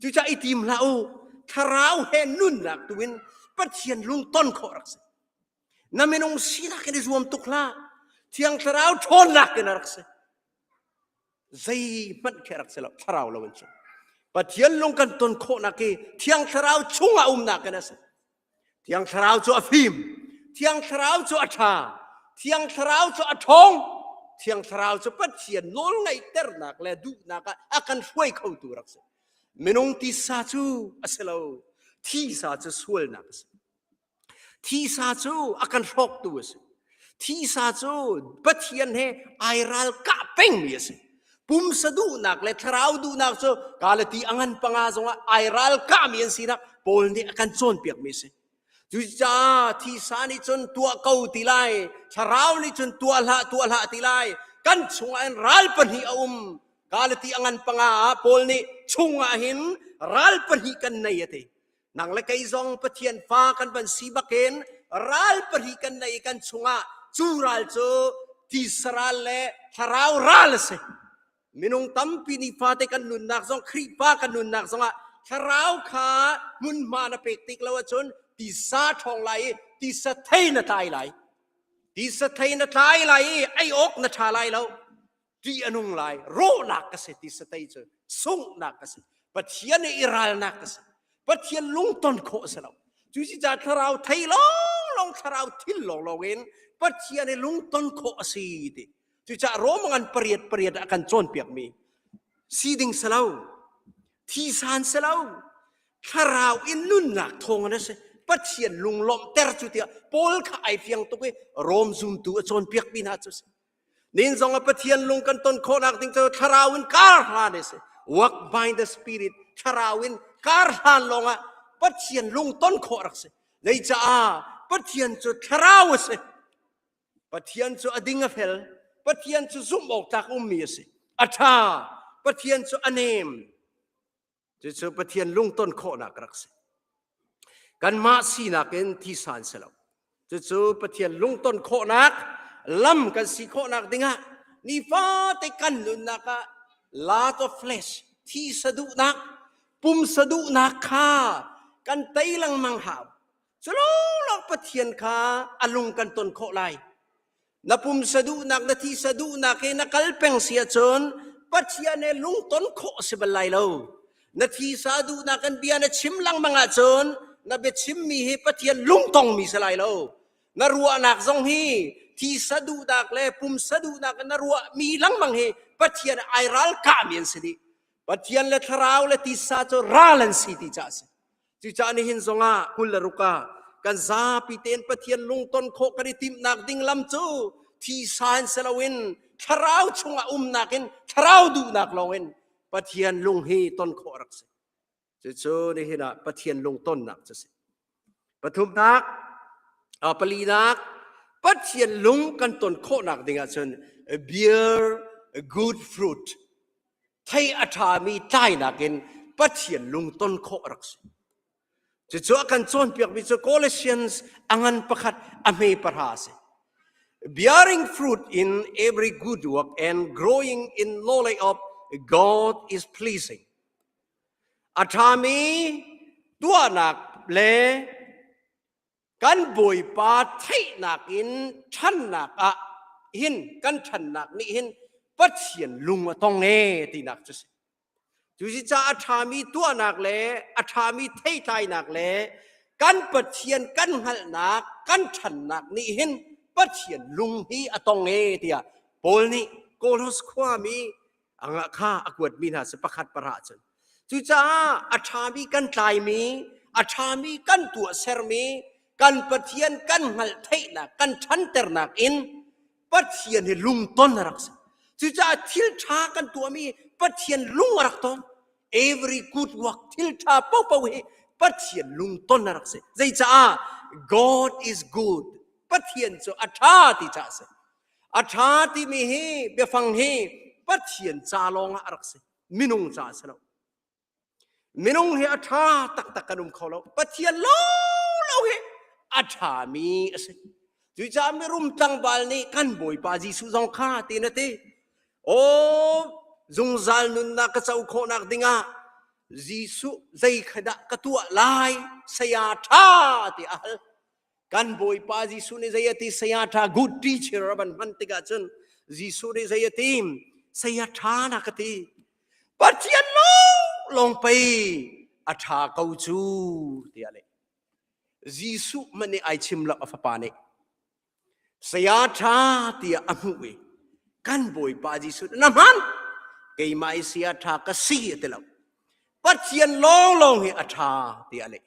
Cucaah i tim hlah u. Thlarau he nunnak tu in Pathian lungton khawh rak si. Na minung sinak in i zuam tuk hlah. Thiang Thlarau ṭhawnnak in a rak si. Zeihmanh khi a rak si lo. Thlarau lo in cu. Pathian lung kan ton khawhnak hi Thiang Thlarau chungah umnak in a si. Thiang Thlarau cu a fim. Thiang Thlarau cu a ṭha. Thiang Thlarau cu a ṭhawng. Thiang Thlarau cu Pathian nawlngaihternak le duhnak ah a kan hruai khotu rak si. Minung tisa cu a si lo. Thisa cu sualnak a si. Thisa cu a kan hrawktu a si. Thisa cu Pathian he ai ralkah pengmi a si. Pumsa duhnak le thlarau duhnak cu Galati a ngan panga zongah ai ralkahmi an sinak Paul nih a kan cawnpiakmi a si. Cucaah thisa nih cun tuah ko ti lai, thlarau nih cun tuah hlah tuah hlah ti lai. Kan chungah hin ral pahnih a um. Galati a ngan panga ah Paul nih chungah hin ral pahnih kan nei a ti. Nang le kei zong Pathian fa kan van si bakin ral pahnih kan nei kan chungah cu ral cu tisa ral le thlarau ral a si. Minung tampi nih fate kan nunnak zong Khrihfa kan nunnak zongah thlarau kha hmunhma na pek tik lo ahcun tisa ṭhawng lai i tisa thei na tlai lai. Tisa thei na tlai lai i ei awk na ṭha lai lo. Ṭih a nung lai. Rawhnak ka si tisa thei cu sunghnak ka si. Pathian i i ralnak ka si. Pathian lungton khawh a si lo. Cucaah thlarau thei lawnglawng thlarau thil lawnglawng in Pathian i lungton khawh a si ti. Cucaah Rom ngan pariat pariat ah a kan cawnpiakmi si ding si lo, thisan si lo, thlarau in nunnak thawng in a si. Pathian lunglawmhter cu tiah Paul kha ai fiang tuk i Rom zumtu a cawnpiakmi hna cu a si. Nin zong ah Pathian lung kan ton khawhnak ding cu thlarau in kar hlan a si. Work by the Spirit thlarau in kar hlan lawngah Pathian lung ton khawh rak si. Zeicaah Pathian cu thlarau a si. Pathian cu a ding a fel. Pathian cu zumh awk tlak ummi a si. A ṭha. Pathian cu a nem. Cucu Pathian lungton khawhnak rak si. Kanmah sinak in thisa an si lo. Cucu Pathian lungton khawhnak lam kan si khawhnak dingah nifate kan nunnak ah lust of flesh thisa duhnak pumsa duhnak kha kan tei lengmang hau. Cu Pathian kha a lung kan ton khawh lai. Na pumsa duhnak, na thisa duhnak he na kal peng si ahcun Pathian he lungton khawh a si bal lai lo. Na thisa duhnak in bia na chim lengmang ahcun na biachimmi hi Pathian lungtongmi si lai lo. Na ruahnak zong hi thisa duhnak le pumsa duhnak in na ruahmi lengmang hi Pathian ai ralkahmi an si dih. Pathian le thlarau le tisa cu ral an si ti caah a si. Cucaah nihin zongah 26 ah kan zapi tein Pathian lungton khawh kan i timhnak ding lam cu thisa in si loin thlarau chungah umnak in thlarau duhnak lawngin Pathian lung hi ton khawh a rak si. Cucu nihin ah Pathian lungtonnak cu si. Pathumnak, palinak, Pathian lung kan ton khawhnak ding ahcun bear good fruit thei a ṭhami tlainak in Pathian lungton khawh a rak si. Cucu a kan cawnpiakmi cu Colossians a ngan pakhat a hme pahra a si. Bearing fruit in every good work and growing in knowledge of God is pleasing. A ṭhami tuahnak le kan Bawipa theihnak in ṭhannak ah hin kan ṭhannak nih hin Pathian lung a tong e tinak cu si. Cusicaah a ṭhami tuahnak le a ṭhami theitlainak le kan Pathian kan hngalhnak kan ṭhannak nih hin Pathian lung hi a tong e tiah Paul nih Kolos khuami kha a kuatmi hna si pakhat para cun cucaah a ṭhami kan tlaimi a ṭhami kan tuahsermi kan Pathian kan hngalh theihnak kan ṭhanternak in Pathian hi lungton a rak si cucaah thil ṭha kan tuahmi Pathian lung a rak ton every good work thil ṭha paohpaoh hi Pathian lungton a rak si zeicaah God is good Pathian cu a ṭha ti caah a si A ṭha timi hi biafang hi Pathian ca lawng ah a rak si. Minung ca a si lo. Minung hi a ṭha taktak kan um kho lo. Pathian lo hi a ṭhami a si. Cucaah mirum tlangval nih kan Bawipa Jesuh zong kha tiin a ti. Aw, zungzal nunnak ka co khawhnak dingah Jesuh zei kha dah ka tuah lai saya ṭha ti a hal. Kan Bawipa Jesuh nih zei a ti saya ṭha good teacher a van hman tikah cun Jesuh nih zei a ti saya ṭha na ka ti Pathian lawng pei a ṭha ko cu tiah leh Jesuh man nih ai chim lo a fapa nih saya ṭha tiah a hmuh i kan Bawipa Jesuh na hman keimah i saya ṭha ka si a ti lo Pathian lawnglawng hi a ṭha tiah a leh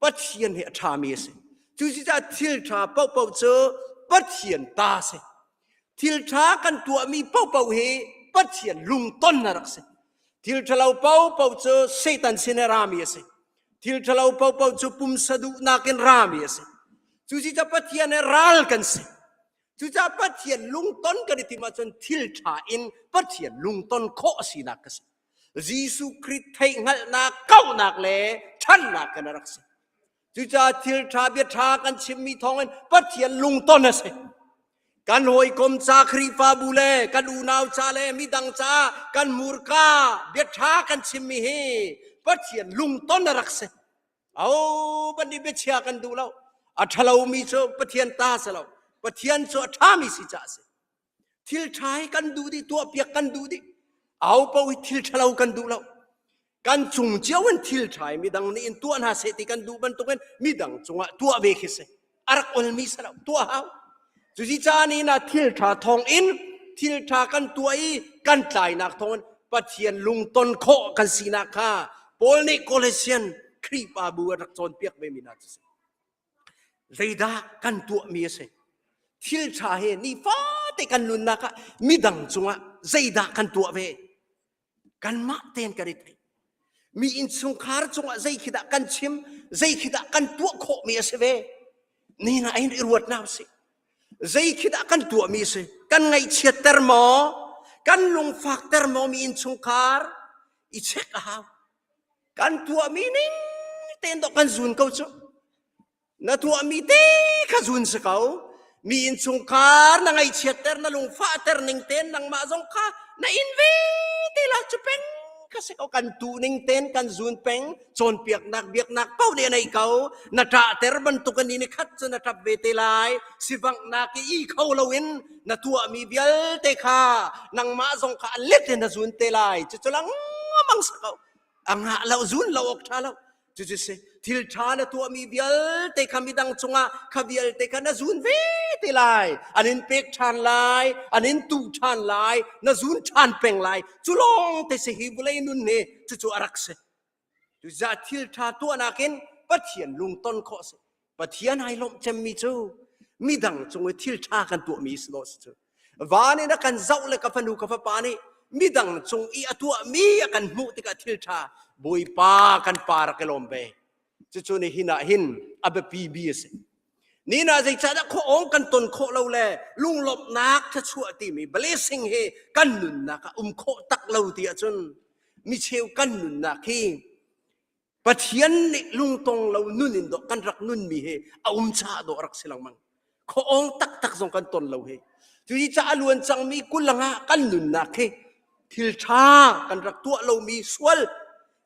Pathian hi a ṭhami a si. Cucaah thil ṭha paohpaoh cu Pathian ta a si. Thil ṭha kan tuahmi paohpaoh hi Pathian lungton a rak si. Thil ṭhalo paohpaoh cu Satan sin i rami a si. Thil ṭhalo paohpaoh cu pumsa duhnak in rami a si. Cucaah Pathian he ral kan si. Cucaah Pathian lungton kan i timh ahcun thil ṭha in Pathian lungton khawh a sinak ka si. Jesuh Khrih theihhngalhnak, kauhnak le ṭhannak kan rak si. Cucaah thil ṭha bia ṭha kan chimmi thawngin Pathian lungton a si. Kan hawikom ca Khrihfabu le kan unau ca le midang ca kan hmurka bia ṭha kan chimmi hi Pathian lungton a rak si. Au ban nih biachia kan duh lo. A ṭhalomi cu Pathian ta si lo. Pathian cu a ṭhami si caah a si. Thil ṭha hi kan duh dih, tuahpiak kan duh dih. Aho paoh hi thil ṭhalo kan duh lo. Kan cung cio in thil ṭha hi midang nih in tuah hna seh ti kan duh bantukin midang cungah tuah ve khi si. A rak olmi si lo, tuah hau. Cuci caan in ah thil ṭha thawng in thil ṭha kan tuah i kan tlainak thawngin Pathian lungton khawh kan sinak kha Paul nih Colossian Khrihfabu a rak cawnpiak ve mi hna cu si. Zeidah kan tuahmi a si? Thil ṭha he nifate kan nunnak ah midang cungah zeidah kan tuah ve? Kanmah tein kan i thei. Mi innchungkhar cungah zei khi dah kan chim, zei khi dah kan tuah khawhmi a si ve? Ni na in i ruat hna usih. Zei khi dah kan tuahmi a si? Kan ngaihchiatter maw? Kan lungfakter maw mi innchungkhar? I check a hau. Kan tuahmi ning tein dawh kan zun ko cu. Na tuahmi te kha zun si ko. Mi innchungkhar na ngaihchiatter, na lungfahter ning tein nangmah zong kha na in ve te la cu peng kha si ko. Kan tuh ning tein kan zun peng. Cawnpiaknak, biaknak paoh nih a neih ko. Na ṭahter bantuk in ni khat cu na ṭap ve te lai. Sivanghnak i i kho loin na tuahmi vialte kha nangmah zong kha a let in na zun te lai. Cucu lengmang si ko. A ngah lo zun lo awk ṭha lo. Cucu si thil ṭha na tuahmi vialte kha midang cungah kha vialte kha na zun ve te lai. An in pek ṭhan lai, an in tuh ṭhan lai, na zun ṭhan peng lai. Cu lawng te si hi vawlei nun hi cucu a rak si. Cucaah thil ṭha tuahnak in Pathian lungton khawh a si. Pathian ai lawmh cemmi cu midang cung i thil ṭha kan tuahmi si dawh si cu. Van in a kan zoh le ka fanu ka fapa nih midang cung i a tuahmi a kan hmuh tikah thil ṭha Bawipa kan pa rak i lawm ve. Cucu nihin ah hin a biapi bi a si. Ni na zeicahdah khuaawng kan ton khawh lo le lunglawmhnak thluachuah timi blessing hi kan nunnak ah um khawh tak lo ti ahcun micheu kan nunnak hi Pathian nih lungtong lo nun in dawh kan rak nunmi hi a um caah dawh rak si lengmang. Khuaawng taktak zong kan ton lo hi. Cuti caah a luan cangmi kulang ah kan nunnak hi thil ṭha kan rak tuah lomi sual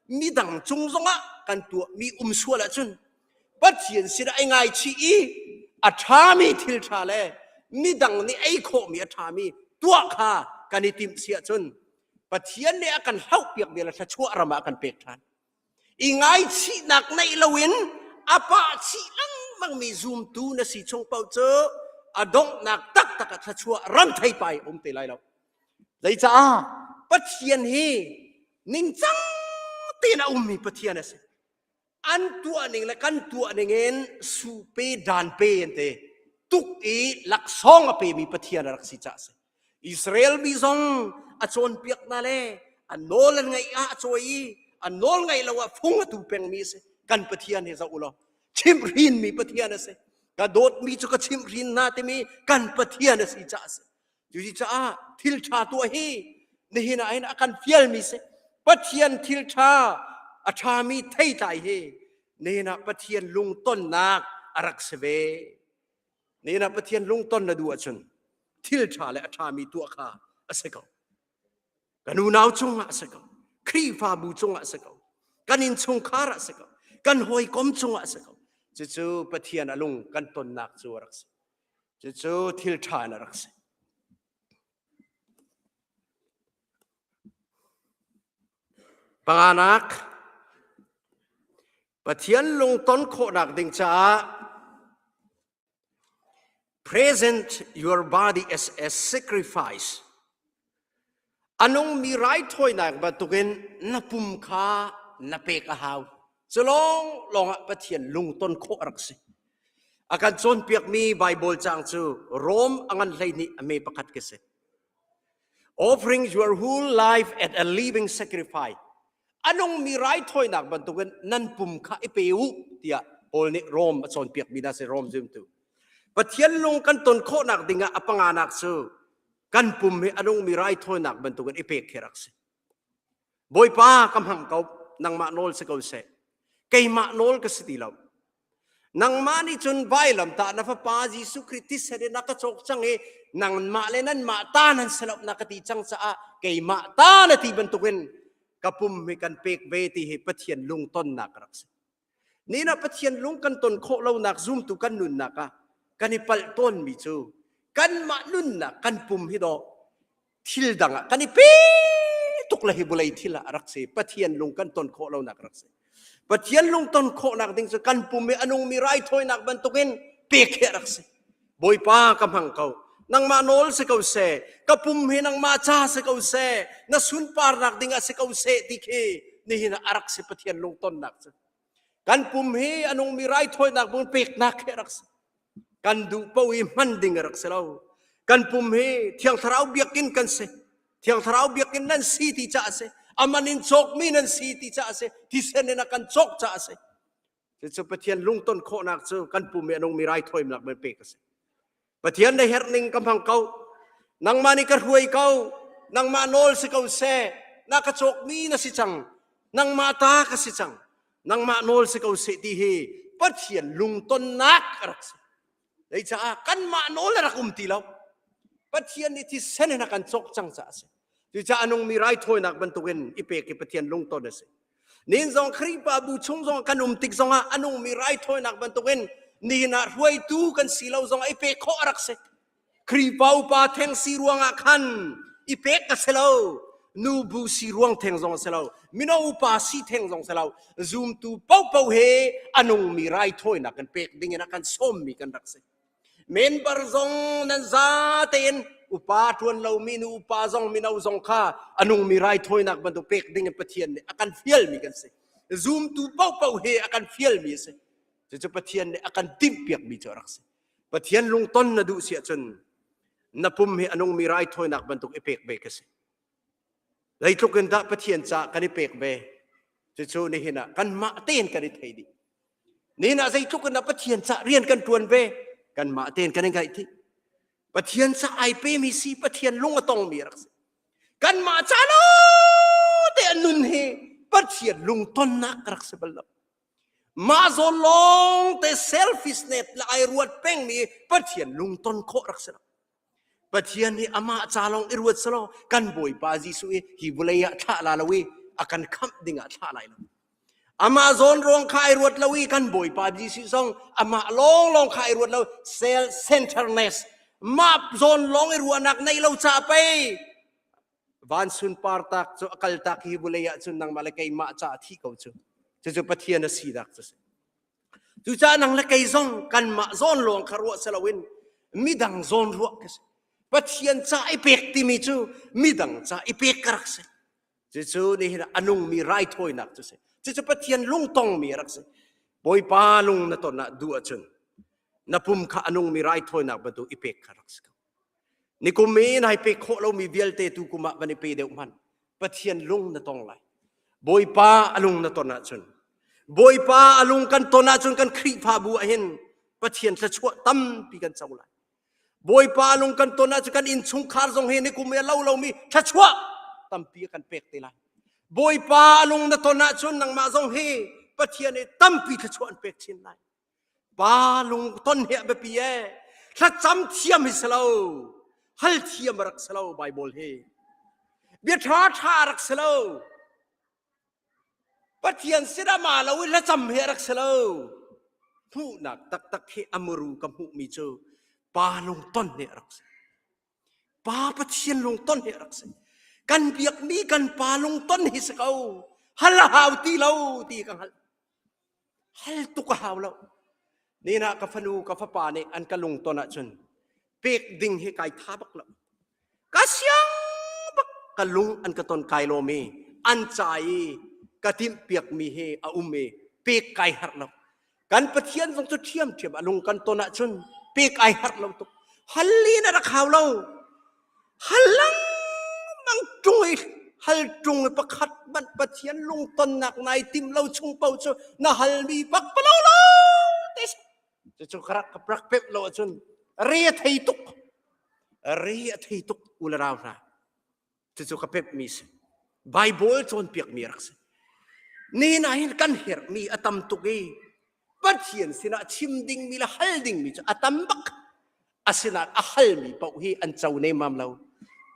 midang cung zongah kan tuahmi um sual ahcun Pathian sinah ai ngaichih i a ṭhami thil ṭha le midang nih ei khawhmi a ṭhami tuah kha kan i timh si ahcun Pathian nih a kan hlauhpiakmi le thluachuah ram ah a kan pek ṭhan. I ngaichihnak neih loin a pah chih lengmangmi zumtu na si chung paoh cu a donghnak taktak ah thluachuah ram theipai a um te lai lo. Zeicaah Pathian hi ningcang tein a ummi Pathian a si. An tuah ning le kan tuah ning in su pe dan pe an ti tuk i laksawng a pemi Pathian a rak si caah a si. Israel mi zong a cawnpiak hna le an nawl an ngaih ah a cawi i an nawl ngaih lo ah fung a tu pengmi a si. Kan Pathian hi zoh u law chimhhrinmi Pathian a si. Ka dawtmi cu ka chimhhrin hna timi kan Pathian a si caah a si. Cucaah thil ṭha tuah hi nihin ah hin a kan fialmi si. Pathian thil ṭha a ṭhami theitlai hi nihin ah Pathian lungtonnak a rak si ve. Nihin ah Pathian lungton na duh ahcun thil ṭha le a ṭhami tuah kha a si ko. Kan unau cungah a si ko. Khrihfabu cungah a si ko. Kan innchungkhar ah a si ko. Kan hawikom cungah a si ko. Cucu Pathian a lung kan tonnak cu a rak si. Cucu thil ṭha in a rak si. Panganak, Pathian lungton khawhnak ding caah present your body as a sacrifice. A nungmi raithawinak bantukin na pum kha na pek a hau. Cu lawnglawng ah Pathian lungton khawh a rak si. A kan cawnpiakmi Baibal caang cu Rom a ngan 12 a me pakhat khi si. Offering your whole life at a living sacrifice. A nungmi raithawinak bantukin nan pum kha i pe u tiah Paul nih Rom a cawnpiakmi hna si Rom zumtu. Pathian lung kan ton khawhnak dingah a panganak cu kan pum hi a nungmi raithawinak bantukin i pek khi rak si. Bawipa ka hmang ko, nangmah nawl si ko seh. Keimah nawl ka si ti lo. Nangmah nih cun vailamtah na fapa Jesuh Khrih thisen in na ka cawk cang i nangmah le nanmah ta nan si lo na ka ti cang caah keimah ta na ti bantukin ka pum hi kan pek ve ti hi Pathian lungtonnak a rak si. Nina Pathian lung kan ton khawh lonak zumtu kan nunnak ah kan i palh tawnmi cu kanmah nunnak kan pum hi dawh thil dang ah kan i pe tuk le hi vawlei thil ah a rak si. Pathian lung kan ton khawh lonak a rak si. Pathian lung ton khawhnak ding cu kan pum i a nungmi raithawinak bantukin pek hi a rak si. Bawipa ka hmang ko. Nangmah nawl si ko seh. Ka pum hi nangmah ca si ko seh. Na sunparnak ding ah si ko seh ti khi nihin ah a rak si Pathian lungtonnak cu. Kan pum hi a nungmi raithawinak bung peknak hi a rak si. Kan duh paoh i hman ding a rak si lo. Kan pum hi Thiang Thlarau biakinn kan si. Thiang Thlarau biakinn nan si ti caah a si. Aman in cawkmi nan si ti caah a si. Thisen in a kan cawk caah a si. Cucu Pathian lungton khawhnak cu kan pum i a nungmi raithawinak men pek a si. Pathian na herh ning ka hmang ko. Nangmah nih ka hruai ko. Nangmah nawl si ko seh. Na ka cawkmi na si cang. Nangmah ta ka si cang. Nangmah nawl si ko seh ti hi Pathian lungtonnak a rak si. Zeicaah kanmah nawl a rak um ti lo. Pathian nih thisen in a kan cawk cang caah a si. Cucaah a nungmi raithawinak bantukin i pek i Pathian lungton a si. Nin zong Khrihfabu chung zong kan um tik zongah a nungmi raithawinak bantukin nihin ah hruaitu kan si lo zongah i pek khawh a rak si. Khrihfa upa theng si ruangah khan i pek ka si lo. Nu bu si ruang theng zong a si lo. Mino upa si theng zong si lo. Zumtu paohpaoh he a nungmi raithawinak kan pek ding in a kan sawmmi kan rak si. Member zong nan za tein upa ṭuan lomi nu upa zong mino zong kha a nungmi raithawinak bantuk pek ding in Pathian nih a kan fialmi kan si. Zumtu paohpaoh he a kan fialmi a si. Cucu Pathian nih a kan timhpiakmi cu a rak si. Pathian lungton na duh si ahcun na pum hi a nungmi raithawinak bantuk i pek ve ka si. Zeitluk in dah Pathian ca kan i pek ve? Cucu nihin ah kanmah tein kan i thei dih. Nihin ah zeitluk in dah Pathian ca rian kan ṭuan ve? Kanmah tein kan i ngaih dih. Pathian ca ai pemi si Pathian lung a tongmi rak si. Kanmah ca lo te a nun hi Pathian lungtonnak rak si bal lo. Mah zawn lawng te selfishness le ai ruat pengmi Pathian lungton khawh rak si lo. Pathian nih amah ca lawng i ruat selaw kan Bawipa Jesuh i hi vawlei ah thlah la lo i a kan khamh ding ah thlah lai lo. Amah zawn ruang kha ai ruat lo i kan Bawipa Jesuh zong amah lawnglawng kha ai ruat lo self centeredness mah zawn lawng i ruahnak nei lo ca pei van sunpar tak cu a kal tak hi vawlei ah cun nangmah le keimah ca a thi ko cu cucu Pathian a sinak cu si. Cucaah nang le kei zong kanmah zawn lawng kha ruah si loin midang zawn ruah ka si. Pathian ca i pek timi cu midang ca i pek ka rak si. Cucu nihin a nungmi raithawinak cu si. Cucu Pathian lungtongmi a rak si. Bawipa lung na ton ah duh ahcun na pum kha a nungmi raithawinak bantuk i pek kha rak si ko. Nikum i nai pek khawh lomi vialte tu kum ah van i pe deuh hmanh. Pathian lung na tong lai. Bawipa a lung na ton ahcun Bawipa a lung kan ton ahcun kan Khrihfabu ah hin Pathian thluachuah tampi kan co lai. Bawipa a lung kan ton ahcun kan innchungkhar zong hi nikum i a lo lomi thluachuah tampi a kan pek te lai. Bawipa a lung na ton ahcun nangmah zong hi Pathian nih tampi thluachuah an pek chin lai. Pa lungton hi a biapi ee. Thlacam thiam hi si lo. Hal thiam a rak si lo Bible hi. Bia ṭha ṭha a rak si lo. Pathian sinah ma lo i thlacam hi a rak si lo. Hmuhnak taktak hi a muru ka hmuhmi cu pa lungton hi a rak si. Pa Pathian lungton hi a rak si. Kan biakmi kan pa lungton hi si ko. Hal a hau ti lo ti ka hngalh. Hal tuk a hau lo. Nina ka fanu ka fapa nih an ka lungton ahcun pek ding hi kai tha bak lo. Ka siang bak ka lung an ka ton kai lawm i an ca i ka timhpiakmi hi a um i pek kai harh lo. Kan Pathian zong cu ṭhiamṭhiam a lung kan ton ahcun pek ai harh lo tuk. Hal in a rak hau lo. Hal lengmang ṭung i hal ṭung i pakhat hmanh Pathian lungtonnak nai timh lo chung paoh cu na halmi bak palo lo te si. Cucu ka rak ka rak pemh lo ahcun re a thei tuk. Re a thei tuk u le rau hna. Cucu ka pemhmi si. Bible cawnpiakmi a rak si. Nihin ah hin kan herhmi a tam tuk i Pathian sinah chim dingmi le hal dingmi cu a tam bak. Asinain a halmi paoh hi an co nemmam lo.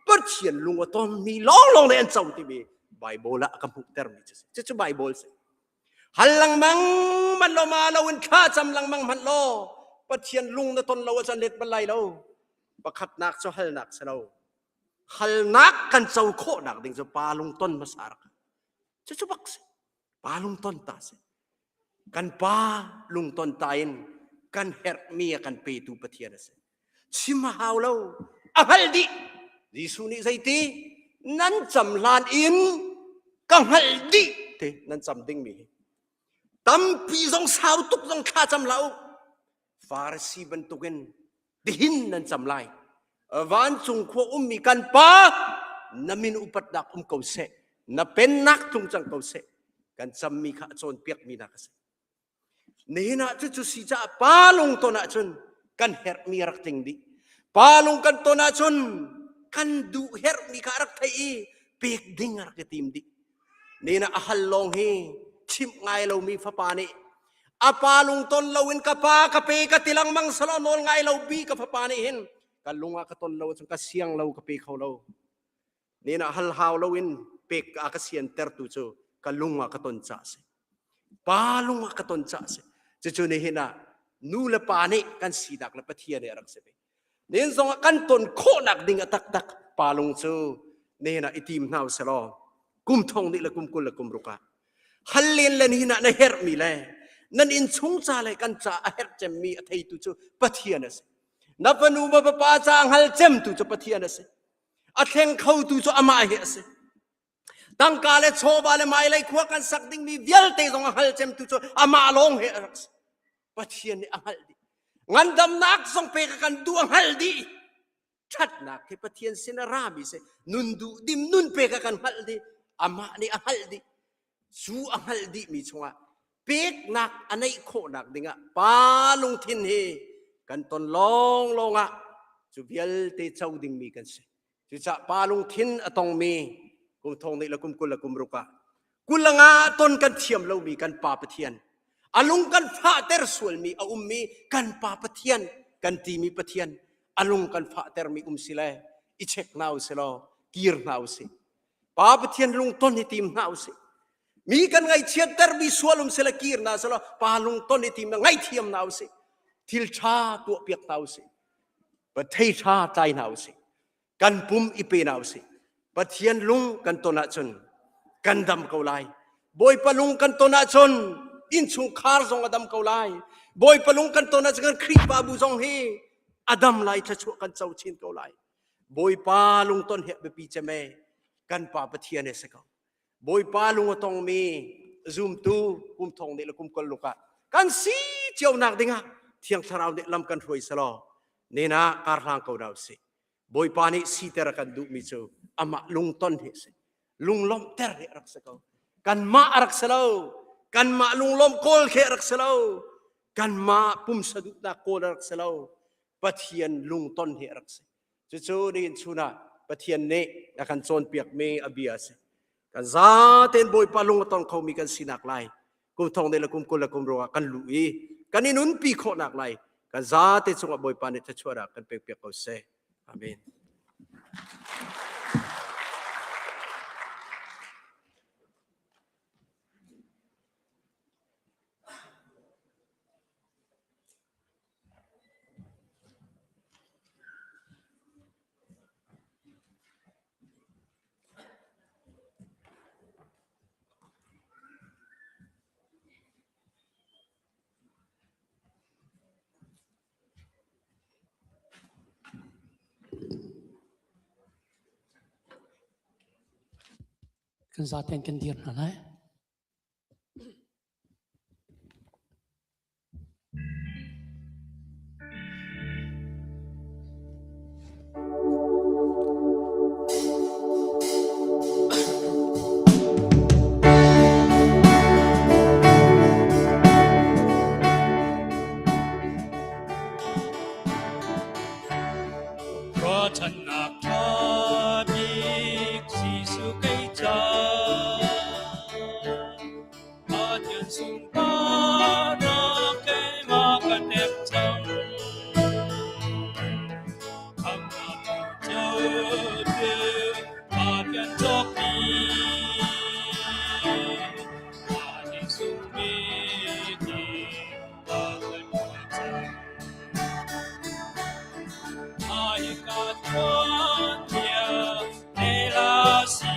Pathian lung a tonmi lawnglawng nih an co timi Bible ah a ka hmuhtermi cu si. Cucu Bible si. Hal lengmang man lo ma lo in thla cam lengmang hmanh law Pathian lung na ton lo ahcun let bal lai lo. Pakhatnak cu halnak si lo. Halnak kan co khawhnak ding cu pa lungton hmasa rak. Cucu bak si. Pa lungton ta si. Kan pa lungton ta in kan herhmi a kan petu Pathian a si. Chim a hau lo. A hngalh dih. Jesuh nih zeiti? Nan cam hlan in ka hngalh dih ti nan cam dingmi hi. Tampi zong sau tuk zong thla cam hlah u. Farasi bantukin tihin nan cam lai. Vancung khua ummi kan Pa, na min upatnak um ko seh, na pennak tlung cang ko seh. Kan cammi kha a cawnpiakmi hna ka si. Nihin ah cucu si caah pa lung ton ahcun kan herhmi a rak tling dih. Pa lung kan ton ahcun kan duh herhmi kha a rak theih i pek ding a rak i tim dih. Nihin ah a hal lawng hi chimh ngai lomi fapa nih a pa lungton loin ka pa ka pe ka ti lengmang selaw nawl ngai lo bi ka fapa nih hin ka lung ah ka ton lo ahcun ka siang lo ka pe kho lo. Nihin ah hal hau loin pek a ka siantertu cu ka lung ah ka ton caah a si. Pa lung ah ka ton caah a si. Cucu nihin ah nu le pa nih kan sinak le Pathian nih a rak si ve. Nihin zong ah kan ton khawhnak ding a taktak pa lung cu. Nena i tim hna uselaw kum thong nih le kum 20 le kum ruk ah hal len le nihin ah na herhmi le nan inn chung ca le kan ca a herh cemmi a theitu cu Pathian a si. Na fanu ma papa ca a hngal cemtu cu Pathian a si. A thleng khotu cu amah hi a si. Tangka le chawva le mailei khua kan sak dingmi vialte zong a hngal cemtu cu amah lawng he a rak si. Pathian nih a hngalh dih. Ngandamnak zong pek a kan duh a hngalh dih. Ṭhatnak hi Pathian sin a rami si. Nun duh dim nun pek a kan hngalh dih. Amah nih a hngalh dih. Cu a hngalh dihmi chungah peknak a neih khawhnak dingah pa lungthin hi kan ton lawnglawng ah cu vialte co dingmi kan si. Cucaah pa lungthin a tongmi kum thong nih le kum 20 le kum ruk ah 25 ton kan thiam lomi kan pa Pathian a lung kan fahter sualmi a ummi kan pa Pathian kan timi Pathian a lung kan fahtermi um si le i check hna u si law kir hna u si pa Pathian lungton hi tim hna u si mi kan ngaihchiattermi sual um si le kir hna si law pa lungton hi tim na ngaihthiam hna u si thil ṭha tuah piak hna u si Pathei ṭha tlai hna usih. Kan pum i pe hna usih. Pathian lung kan ton ahcun kan dam ko lai. Bawipa lung kan ton ahcun innchungkhar zong a dam ko lai. Bawipa lung kan ton ahcun kan Khrihfabu zong hi a dam lai thluachuah kan co chin ko lai. Bawipa lungton hi a biapi cem ee. Kan Pa Pathian he si ko. Bawipa lung a tongmi zumtu kum thong nih le kum kol luk ah kan si cio nak dingah Thiang Thlarau nih lam kan hruai selaw nena kar hlang ko dah usih. Bawipa nih siter a kan duhmi cu amah lungton hi a si. Lunglawmhter hi a rak si ko. Kanmah a rak si lo. Kanmah lunglawmh kawl khi a rak si lo. Kanmah pumsa duhnak kawl a rak si lo. Pathian lungton hi a rak si. Cucu nihin chun ah Pathian nih a kan cawnpiakmi a bia a si. Kan zatein Bawipa lung a tong khomi kan sinak lai kum thong le kum 20 le kum ruk ah kan luh i kan i nunpi khawhnak lai kan zate cungah Bawipa nih thluachuah kan pekpiak ko seh. Amen. Kan zaten kan dir hna lai. Ruahchannak ṭha bik Jesuh kei ca Pathian sunparnak keimah ka tep cang. Khamhnak cu Pathian cawkmi Jesuh mit in a kan hmuh cang. Hmaika tuanbia ne si.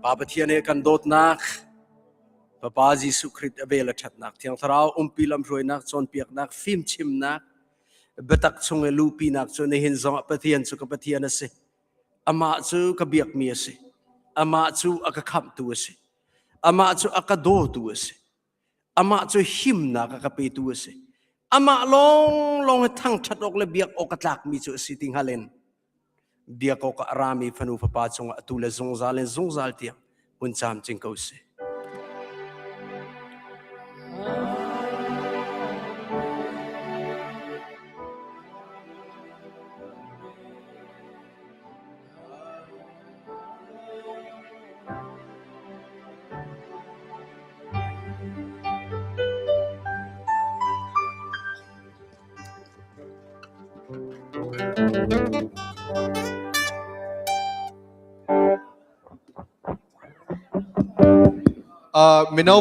Pa Pathian he kan dawtnak, Fapa Jesuh Khrist a vel a ṭhatnak, Thiang Thlarau umpi lamhruainak, cawnpiaknak, fimchimnak, biatak chung i luhpinak cu nihin zongah Pathian cu ka Pathian a si. Amah cu ka biakmi a si. Amah cu a ka khamhtu a si. Amah cu a ka dawtu a si. Amah cu himnak a ka petu a si. Amah lawnglawng hi thangṭhat awk le biak awk a tlakmi cu a si ti hngal in biak awk ah a rami fanu fapa cungah atu le zungzal in zungzal tiang hun camcin ko seh. Mino.